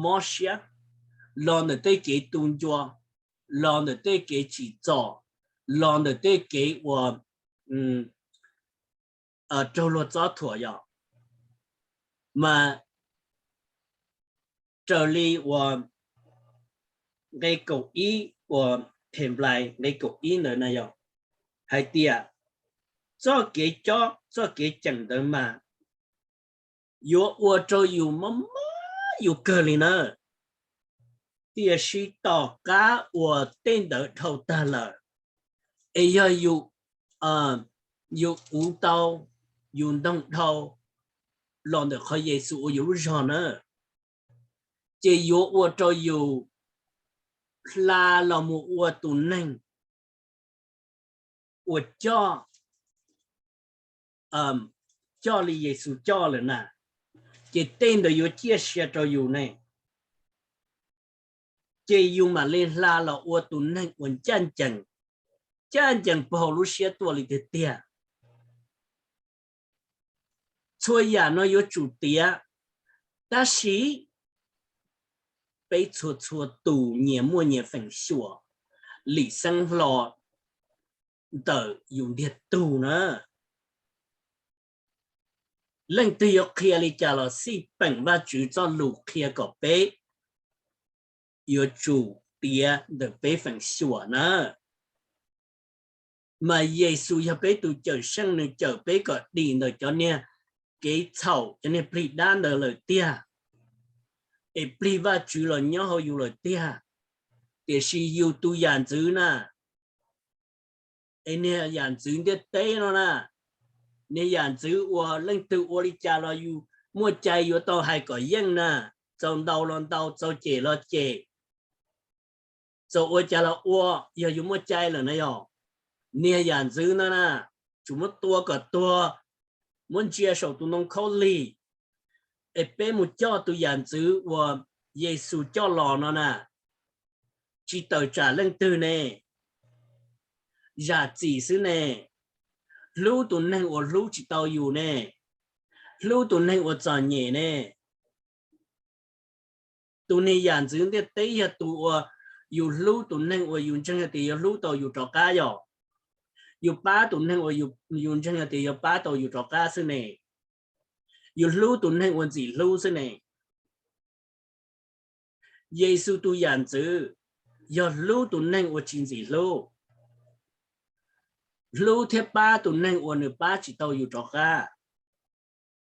mob siab, los ntawm tej kev tu ncua, los ntawm tej kev tsim txom, los ntawm tej kev uas raug luag txob thuam yom. Mas raws li uas nqe kaum ib uas Henplais nqe kaum ib ntawd na yog hais tias txoj kev cob txoj kev ceem ntawd mas yuav ua rau yus mob mob yus kawg li na. Tiam sis tom qab uas tej ntawd dhau tag lawm, es yog yus, yus uv tau, yus ntoog dhau los ntawm qhov Yexus ua yus lub zog na, ces yuav ua rau yus hla los mus ua tus neeg uas coj, coj li Yexus coj lawm na, ces tej ntawd yuav ciaj sia rau yus ne. Ces yus mam li hla los ua tus neeg uas ncaj ncees, ncaj ncees puag hauv lub siab tuaj li tiag tiag. Txhua yam no yuav tsum tiav, tab sis peb txhua txhua tus nyias muaj nyias feem xyuam, lim xeeb hlo ntawm yus ntiag tug na. Leej twg yuav qhia li cas los xij peem Vajtswv txoj lus qhia kom peb yuav tsum tiav ntawm peb feem xyuam na. Mas Yexus yog peb tus cawm seej, nws cawm peb kom dim ntawm cov niag kev txhaum, cov niag plig dab ntawd lawm tiag, es plig Vajtswv los nyob hauv yus lawm tiag. Tiam sis yus tus yam ntxwv na, es niag yam ntxwv ntiaj teb no na, niag yam ntxwv uas leej twg ua li cas los yus muaj cai yuav tau hais kom yeej na, txaus ntaus los ntaus, txaus cem los cem, txaus ua cas los ua, yog yus muaj cai lawm na yog. Niag yam ntxwv no na, tsuas muab tua kom tuag, muab ntsia saum tus ntoo khaub lig, es peb mus coj tus yam ntxwv uas Yexus coj los no na, tsis tawm tsam leej twg ne, zam txim xwb ne, hlub tus neeg uas hlub tsis tau yus ne, hlub tus neeg uas txom nyem ne. Tus niag yam ntxwv ntiaj teb yog tus uas yus hlub tus neeg uas yus ntseeg hais tias yuav hlub tau yus rov qab yom. Yus pab tus neeg uas yus ntseeg hais tias yuav pab tau yus rov qab xwb ne. Yus hlub tus neeg uas ntxim hlub xwb ne. Yexus tus yam ntxwv yog hlub tus neeg uas tsis ntxim hlub, hlub thiab pab tus neeg uas nws pab tsis tau yus rov qab.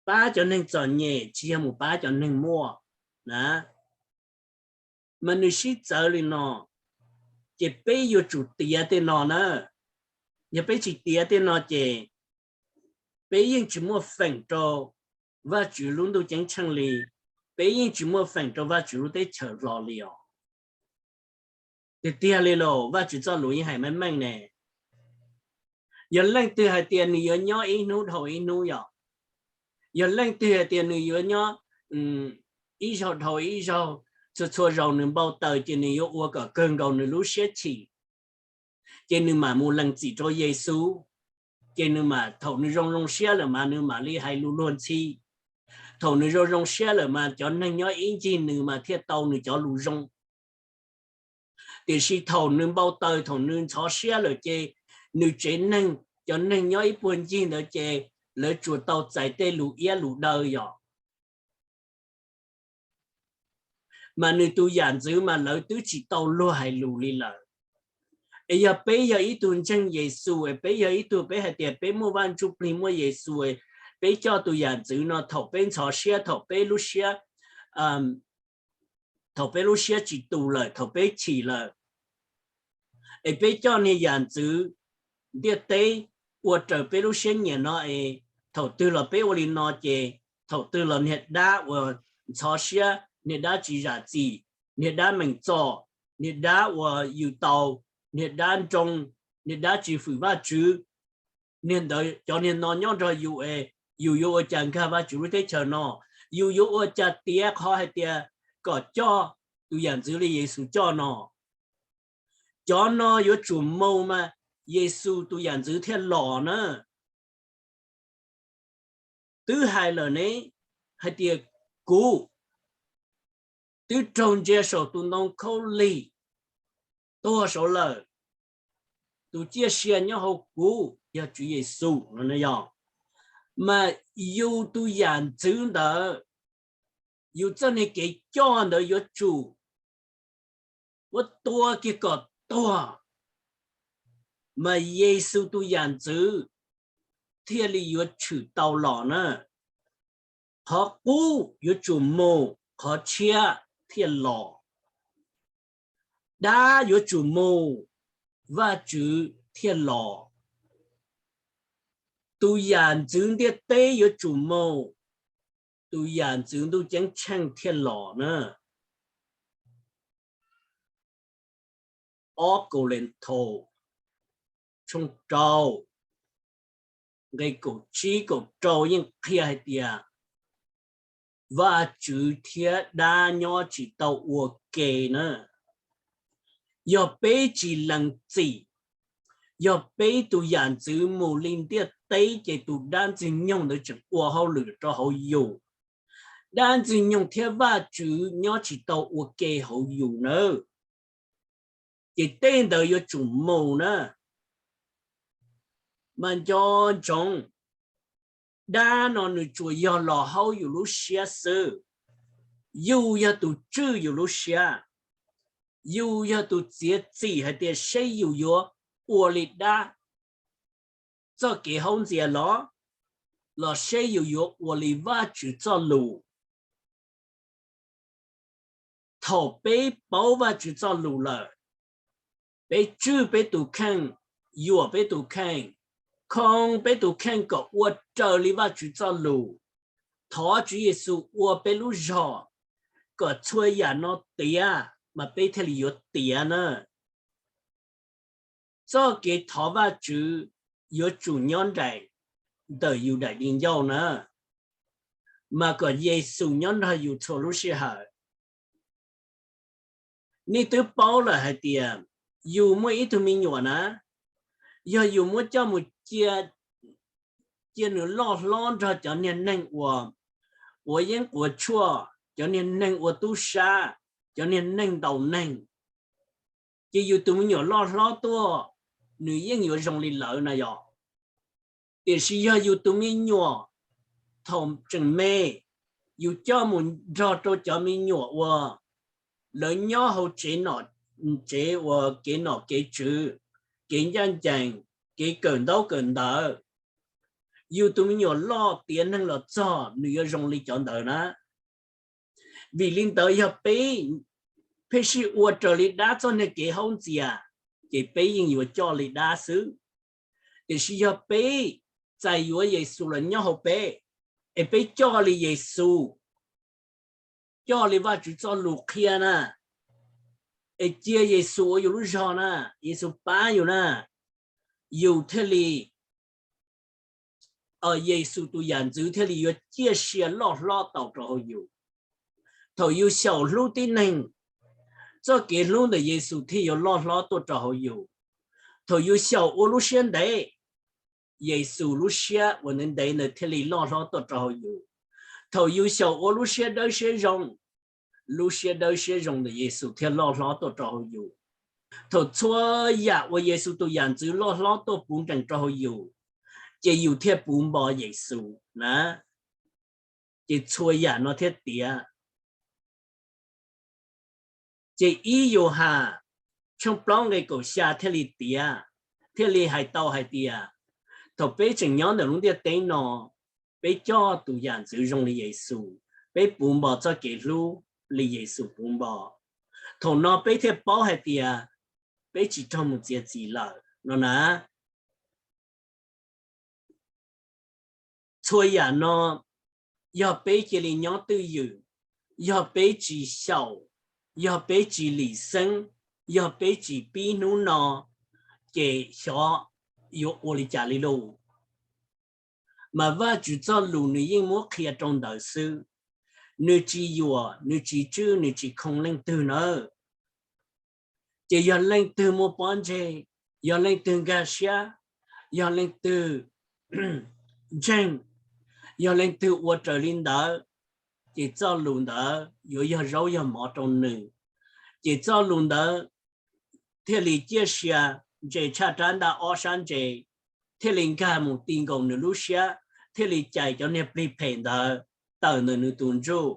Pab cov neeg txom nyem tsis yog mus pab cov neeg muaj na. Mas nws sib txawv li no, ces peb yuav tsum tiav tej no na. Yog peb tsis tiav tej no ces peb yeej tsis muaj feem rau Vajtswv lub ntuj ceeb tsheej li, peb yeej tsis muaj feem rau Vajtswv lub teb chaws hlo li os. Tiag tiag li los Vajtswv txoj lus yeej hais meej meej ne. Yog leej twg hais tias nws yuav nyob ib hnub dhau ib hnub yom, yog leej twg hais tias nws yuav nyob ib zaug dhau ib zaug, txhua txhua zaus nws npau taws ces nws yuav ua kom kawg nkaus nws lub siab chim, ces nws mam mus lees txim rau Yexus. Ces nws mam, thaum nws zoo zoo siab lawm mas nws mam li hais lus luag ntxhi. Thaum nws zoo zoo siab lawm mas cov neeg nyob ib ncig nws mas thiaj tau nws cov lus zoo. Tiam sis thaum nws npau taws, thaum nws ntxhov siab lawm ces nws tsev neeg, cov neeg nyob ib puag ncig ntawd ces lawv tsuas tau txais tej lus iab lus daw yom. Mas nws tus yam ntxwv mas lawv twb tsis tau luag hais lus li lawm. Es yog peb yog ib tug ntseeg Yexus, es peb yog ib tug, peb hais tias peb muaj Vaj Ntsujplig, muaj Yexus, peb coj tus yam ntxwv no thaum peb ntxhov siab, thaum peb lub siab, thaum peb lub siab tsis tus lawm, thaum peb chim lawm, es peb coj niag yam ntxwv ntiaj teb ua raws peb lub siab nyiam no es thaum twg los peb ua li no ces thaum twg los niag dab uas ntxhov siab, niag dab tsis zam txim, niag dab meem txom, niag dab uas yws taus, niag dab nroo, niag dab tsis fwm Vajtswv, niag ntawd, cov niag no nyob nrog yus es yus yuav ua cas nkag Vajtswv lub teb chaws no? Yus yuav ua cas tiav qhov hais tias kom coj tus yam ntxwv li Yexus coj no? Cov no yuav tsum mus mas Yexus tus yam ntxwv thiaj los na. Twb hais lawm ne, hais tias kuv twb raug ntsia saum tus ntoo khaub lig tuag saud lawm, tus ciaj sia nyob hauv kuv yog Tswv Yexus no yog. Mas yus tus yam ntxwv ntawd, yus txoj niag kev coj ntawd yuav tsum muab tua kiag kom tuag, mas Yexus tus yam ntxwv thiaj li yuav tshwm tau los na. Qhov qub yuav tsum mus, qhov tshiab thiaj los. Dab yuav tsum mus, Vajtswv thiaj los. Tus yam ntxwv ntiaj teb yuav tsum mus, tus yam ntxwv ntuj ceeb tsheej thiaj los na. Ob Kauleethaus tshooj rau, nqe kaum tsib kaum rau yeej qhia hais tias Vajtswv thiab dab nyob tsis tau ua ke na. Yog peb tsis lees txim, yog peb tus yam ntxwv mus li ntiaj teb ces tus dab ntxwg nyoog ntawd tseem ua hauj lwm rau hauv yus. Dab ntxwg nyoog thiab Vajtswv nyob tsis tau ua ke hauv yus nawb. Ces tej ntawd yuav tsum mus na. Mas nco ntsoov, dab no nws tsuas yog los hauv yus lub siab xwb. Yus yog tus tswj yus lub siab, yus yog tus txiav txim hais tias seb yus yuav ua li dab txoj kev haub ntxias los, los seb yus yuav ua li Vajtswv txoj lus. Thaum peb paub Vajtswv txoj lus lawm, peb tswj peb tus kheej, yuam peb tus kheej, khoo peb tus kheej kom ua raws li Vajtswv txoj lus. Thov Tswv Yexus ua peb lub zog kom txhua yam no tiav mas peb thiaj li yuav tiav na. Txoj kev thov Vajtswv yuav tsum nyob nraim ntawm yus daim di ncauj na, mas kom Yexus nyob nrog yus txhua lub sij hawm. Nej twb paub lawm hais tias yus muaj ib tug me nyuam na, yog yus muab coj mus cia nws loj hlob nrog cov niag neeg uas quav yeeb quav tshuaj, cov niag neeg ua tub sab, cov niag neeg ntaus neeg, ces yus tus me nyuam loj hlob tuaj, nws yeej yuav zoo li lawv na yom. Tiam sis yog yus tus me nyuam thaum tseem me, yus coj mus nrog rau cov me nyuam uas lawv nyob hauv tsev nom tsev uas kev nom kev tswv, kev ncaj ncees, kev kawm ntaub kawm ntawv, yus tus me nyuam loj tiav neeg los txog nws yuav zoo li cov ntawd na. Vim li ntawd yog peb pheej sij ua raws li dab txoj niag kev haub ntxias, ces peb yeej yuav coj li dab xwb. Tiam sis yog peb txais yuav Yexus los nyob hauv peb, es peb coj li Yexus, coj li Vajtswv txoj lus qhia na, es cia Yexus ua yus lub zog na, Yexus pab yus na, yus thiaj li, Yexus tus yam ntxwv thiaj li yuav ciaj sia loj hlob tau rau hauv yus. Thaum yus xyaum hlub tib neeg, txoj kev hlub ntawm Yexus thiaj yuav loj hlob tuaj rau hauv yus. Thaum yus xyaum ua lub siab ntev, Yexus lub siab uas ntev ntev ntawd thiaj li loj hlob tuaj rau hauv yus. Thaum yus xyaum ua lub siab dawb siab zoo, lub siab dawb siab zoo ntawm Yexus thiaj loj hlob tuaj rau hauv yus. Thaum txhua yam uas Yexus tus yam ntxwv loj hlob tuaj puv nrees rau hauv yus, ces yus thiaj puv npo Yexus na, ces txhua yam no thiaj tiav. Ces ib Yauhas tshooj plaub nqe kaum xya thiaj li tiav, thiaj li hais tau hais tias thaum peb tseem nyob ntawm lub ntiaj teb no, peb coj tus yam ntxwv zoo li Yexus, peb puv npo txoj kev hlub li Yexus puv npo. Thaum no peb thiaj paub hais tias peb tsis raug mus txiav txim lawm no na. Txhua yam no yog peb cia li nyob twj ywm, yog peb tsis xyaum, yog peb tsis lim xeeb, yog peb tsis pib hnub no, ces xyov yuav ua li cas li lauj. Mas Vajtswv txoj lus nws yeej muab qhia rau ntawd xwb. Nws tsis yuam, nws tsis tswj, nws tsis khoo leej twg nawb. Ces yog leej twg muaj pob ntseg, yog leej twg nkag siab, yog leej twg ntseeg, yog leej twg ua raws li ntawd, ces txoj lus ntawd yuav yog zaub yog mov rau nws. Ces txoj lus ntawd thiaj li ciaj sia ntse tshaj rab ntaj ob sab ntse, thiaj li nkag mus ti nkaus nws lub siab, thiaj li cais cov niag plig phem ntawd tawm ntawm nws tus ntsuj.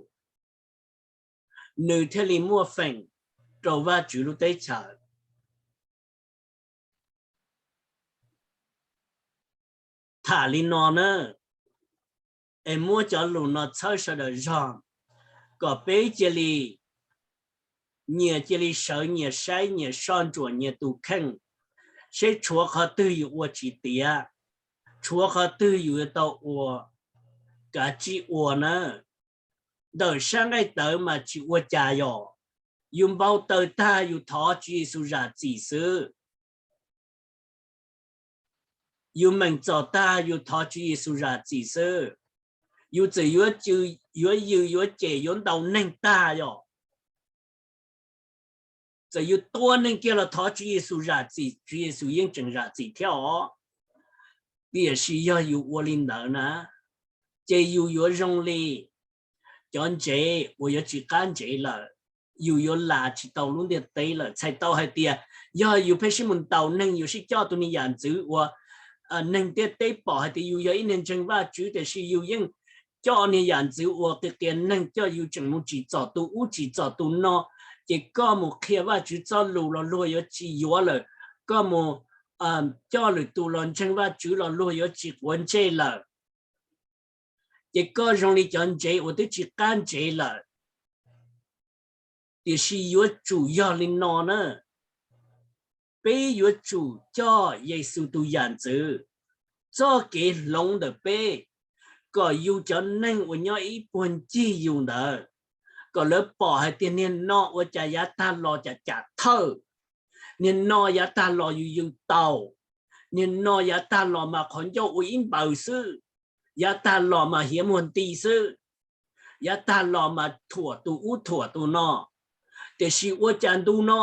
Nws thiaj li muaj feem rau Vajtswv lub teb chaws. Tham li no na, es muab cov lus no txhawb sawv daws zog, kom peb cia li, nyias cia li sawv nyias saib nyias soj ntsuam nyias tus kheej, seb tshuav qhov twg yus ua tsis tiav, tshuav qhov twg yus yuav tau ua, kav tsij ua na. Ntawm sab nqaij tawv mas tsis ua cas yom. Yus npau taws tag yus thov Tswv Yexus zam txim xwb. Yus meem txom tag yus thov Tswv Yexus zam txim xwb. Yus txawm yuav, yuav yws yuav cem yuav ntaus neeg tag yom, txawm yus tua neeg kiag los thov Tswv Yexus zam txim, Tswv Yexus yeej tseem zam txim thiab os. Tiam sis yog yus ua li ntawd na, ces yus yuav zoo li cov ntsev uas yuav tsis qab ntsev lawm, yus yuav las tsis tau lub ntiaj teb lawm. Txhais tau hais tias yog yus pheej sib mus ntaus neeg, yus sib coj tus niag yam ntxwv uas neeg ntiaj teb pom hais tias yus yog ib niag ntseeg Vajtswv, tiam sis yus yeej coj niag yam ntxwv uas qias qias neeg, coj yus tseem mus tsim txom tus ub tsim txom tus no, ces koj mus qhia Vajtswv txoj lus los luag yuav tsis yuav lawm. Koj mus coj lwm tus los ntseeg Vajtswv los luag yuav tsis quav ntsej lawm. Ces koj zoo li cov ntsev uas twb tsis qab ntsev lawm. Tiam sis yuav tsum yog li no na, peb yuav tsum coj Yexus tus yam ntxwv, txoj kev hloov ntawm peb, kom yus cov neeg uas nyob ib puag ncig yus ntawd, kom lawv pom hais tias niag no ua cas yav tag los cas cam thawj, niag no yav tag los yus yws tau, niag no yav tag los mas qhov ncauj ua ib npaws xwb, yav tag los mas hiav muag nti xwb, yav tag los mas thuam tus ub thuam tus no, tiam sis ua cas ntu no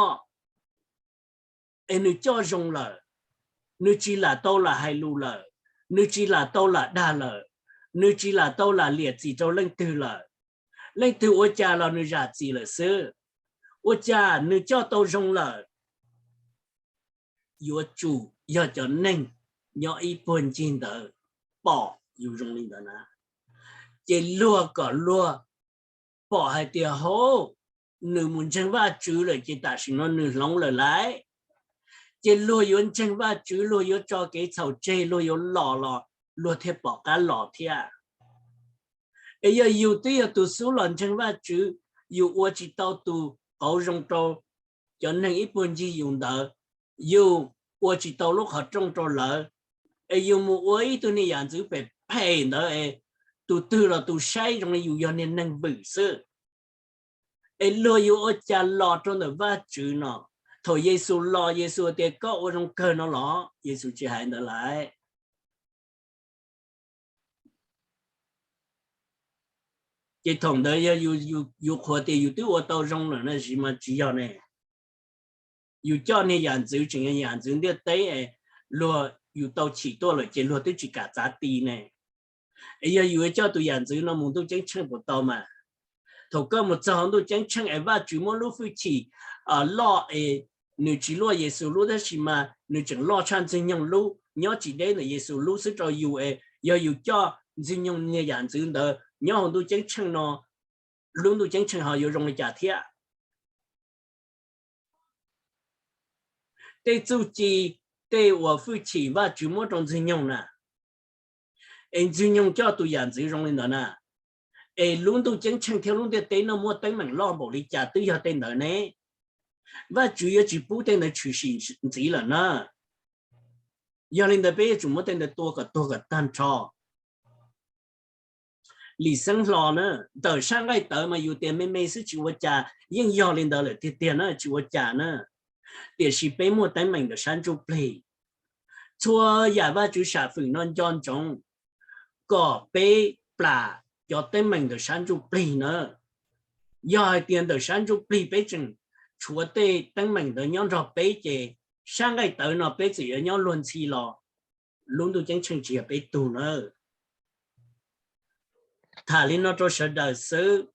es nws coj zoo lawm, nws tsis lam tau lam hais lus lawm, nws tsis lam tau lam dag lawm, nws tsis lam tau lam liam txim rau leej twg lawm. Leej twg ua cas los nws zam txim lawm xwb, ua cas nws coj tau zoo lawm. Yuav tsum yog cov neeg nyob ib puag ncig ntawd pom yus zoo li ntawd na, ces luag kom luag pom hais tias, hauv, nws mus ntseeg Vajtswv lawm ces tam sim no nws hloov lawm lauj. Ces luag yuav ntseeg Vajtswv, luag yuav tso kev txhaum tseg, luag yuav los los luag thiaj pom qab los thiab. Es yog yus twb yog tus xub los ntseeg Vajtswv, yus ua tsis tau tus qauv zoo rau cov neeg ib puag ncig yus ntawd, yus ua tsis tau lub qhov rooj rau lawv, es yus mus ua ib tug niag yam ntxwv phem phem ntawd es tus twg los tus saib zoo li yus yog niag neeg vwm xwb. Es luag yuav ua cas los rau ntawm Vajtswv no? Thaum Yexus los, Yexus tias koj ua zoo kawg no los? Yexus tsis hais ntawd lauj. Ces thaum ntawd yog yus qhuas tias yus twb ua tau zoo lawm na, tsis mas tsis yog ne. Yus coj niag yam ntxwv tseem yog yam ntxwv ntiaj teb, luag yus tau chim tuaj lawm ces luag twb tsis kam txav ti ne. Es yog yus coj tus yam ntxwv no mus ntuj ceeb tsheej puas tau mas? Thaum koj mus txog hauv ntuj ceeb tsheej es Vajtswv muab lub hwj chim loj es nws tsis luaj Yexus lub tab sis mas nws tseem loj tshaj Ntxwg Nyoog lub, nyob tsis deb ntawm Yexus lub xwb rau yus es yog yus coj Ntxwg Nyoog niag yam ntxwv ntawd nyob hauv ntuj ceeb tsheej no, lub ntuj ceeb tsheej ho yuav zoo li cas thiab? Tej txuj ci, tej uas hwj chim Vajtswv muab rau Ntxwg Nyoog na, es Ntxwg Nyoog coj tus yam ntxwv zoo li ntawd na, es lub ntuj ceeb tsheej thiab lub ntiaj teb no muaj teeb meem loj npaum li cas twb yog tej ntawd ne. Vajtswv yuav tsis pub tej ntawd tshwm sim ntxiv lawm na. Yog li ntawd peb yuav tsum muab tej ntawd tua kom tuag kom tag nrho. Lim xeeb hlo na, ntawm sab nqaij tawv mas yus tias me me xwb tsis ua cas, yeej yog li ntawd lawm tiag tiag na, tsis ua cas na. Tiam sis peb muaj teeb meem ntawm sab ntsuj plig. Txhua yam Vajtswv sam fwm no nco ntsoov kom peb plam cov teeb meem ntawm sab ntsuj plig na. Yog hais tias ntawm sab ntsuj plig peb tseem tshuav tej teeb meem ntawd nyob nrog peb ces sab nqaij tawv no peb txawm yuav nyob luag ntxhi los lub ntuj ceeb tsheej tsis yog peb tug na. Tham li no rau sawv daws xwb.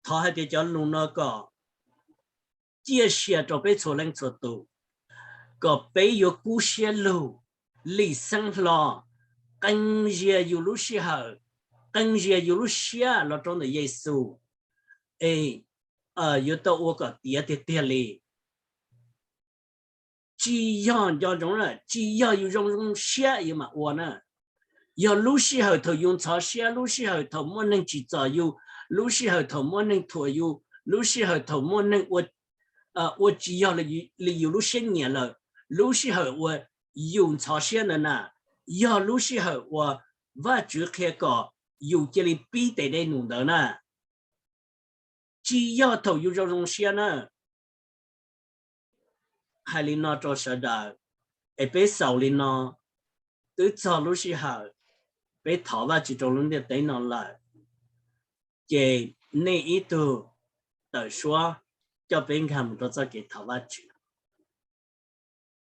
Thov hais tias cov lus no kom ciaj sia rau peb txhua leej txhua tus, kom peb yuav kub siab lug, lim xeeb hlo, qee zias yus lub sij hawm, qee zias yus lub siab los rau ntawm Yexus, es yuav tau ua kom tiav tiag tiag li. Tsis yog, nco ntsoov na, tsis yog yus zoo zoo siab yus mam ua na. Yog lub sij hawm thaum yus ntxhov siab, lub sij hawm thaum muaj neeg tsim txom yus, lub sij hawm thaum muaj neeg thuam yus, lub sij hawm thaum muaj neeg ua tsis yog li yus lub siab nyiam lawm, lub sij hawm uas yus ntxhov siab ntawd na, yog lub sij hawm uas Vajtswv qhia kom yus cia li pib tes dej num ntawd na. Tsis yog thaum yus zoo zoo siab na. Hais li no rau sawv daws, es peb xaus li no, twb txog lub sij hawm peb thov Vajtswv rau lub ntiaj teb no lawm, ces nej ib tug tawm suab coj peb nkag mus rau txoj kev thov Vajtswv.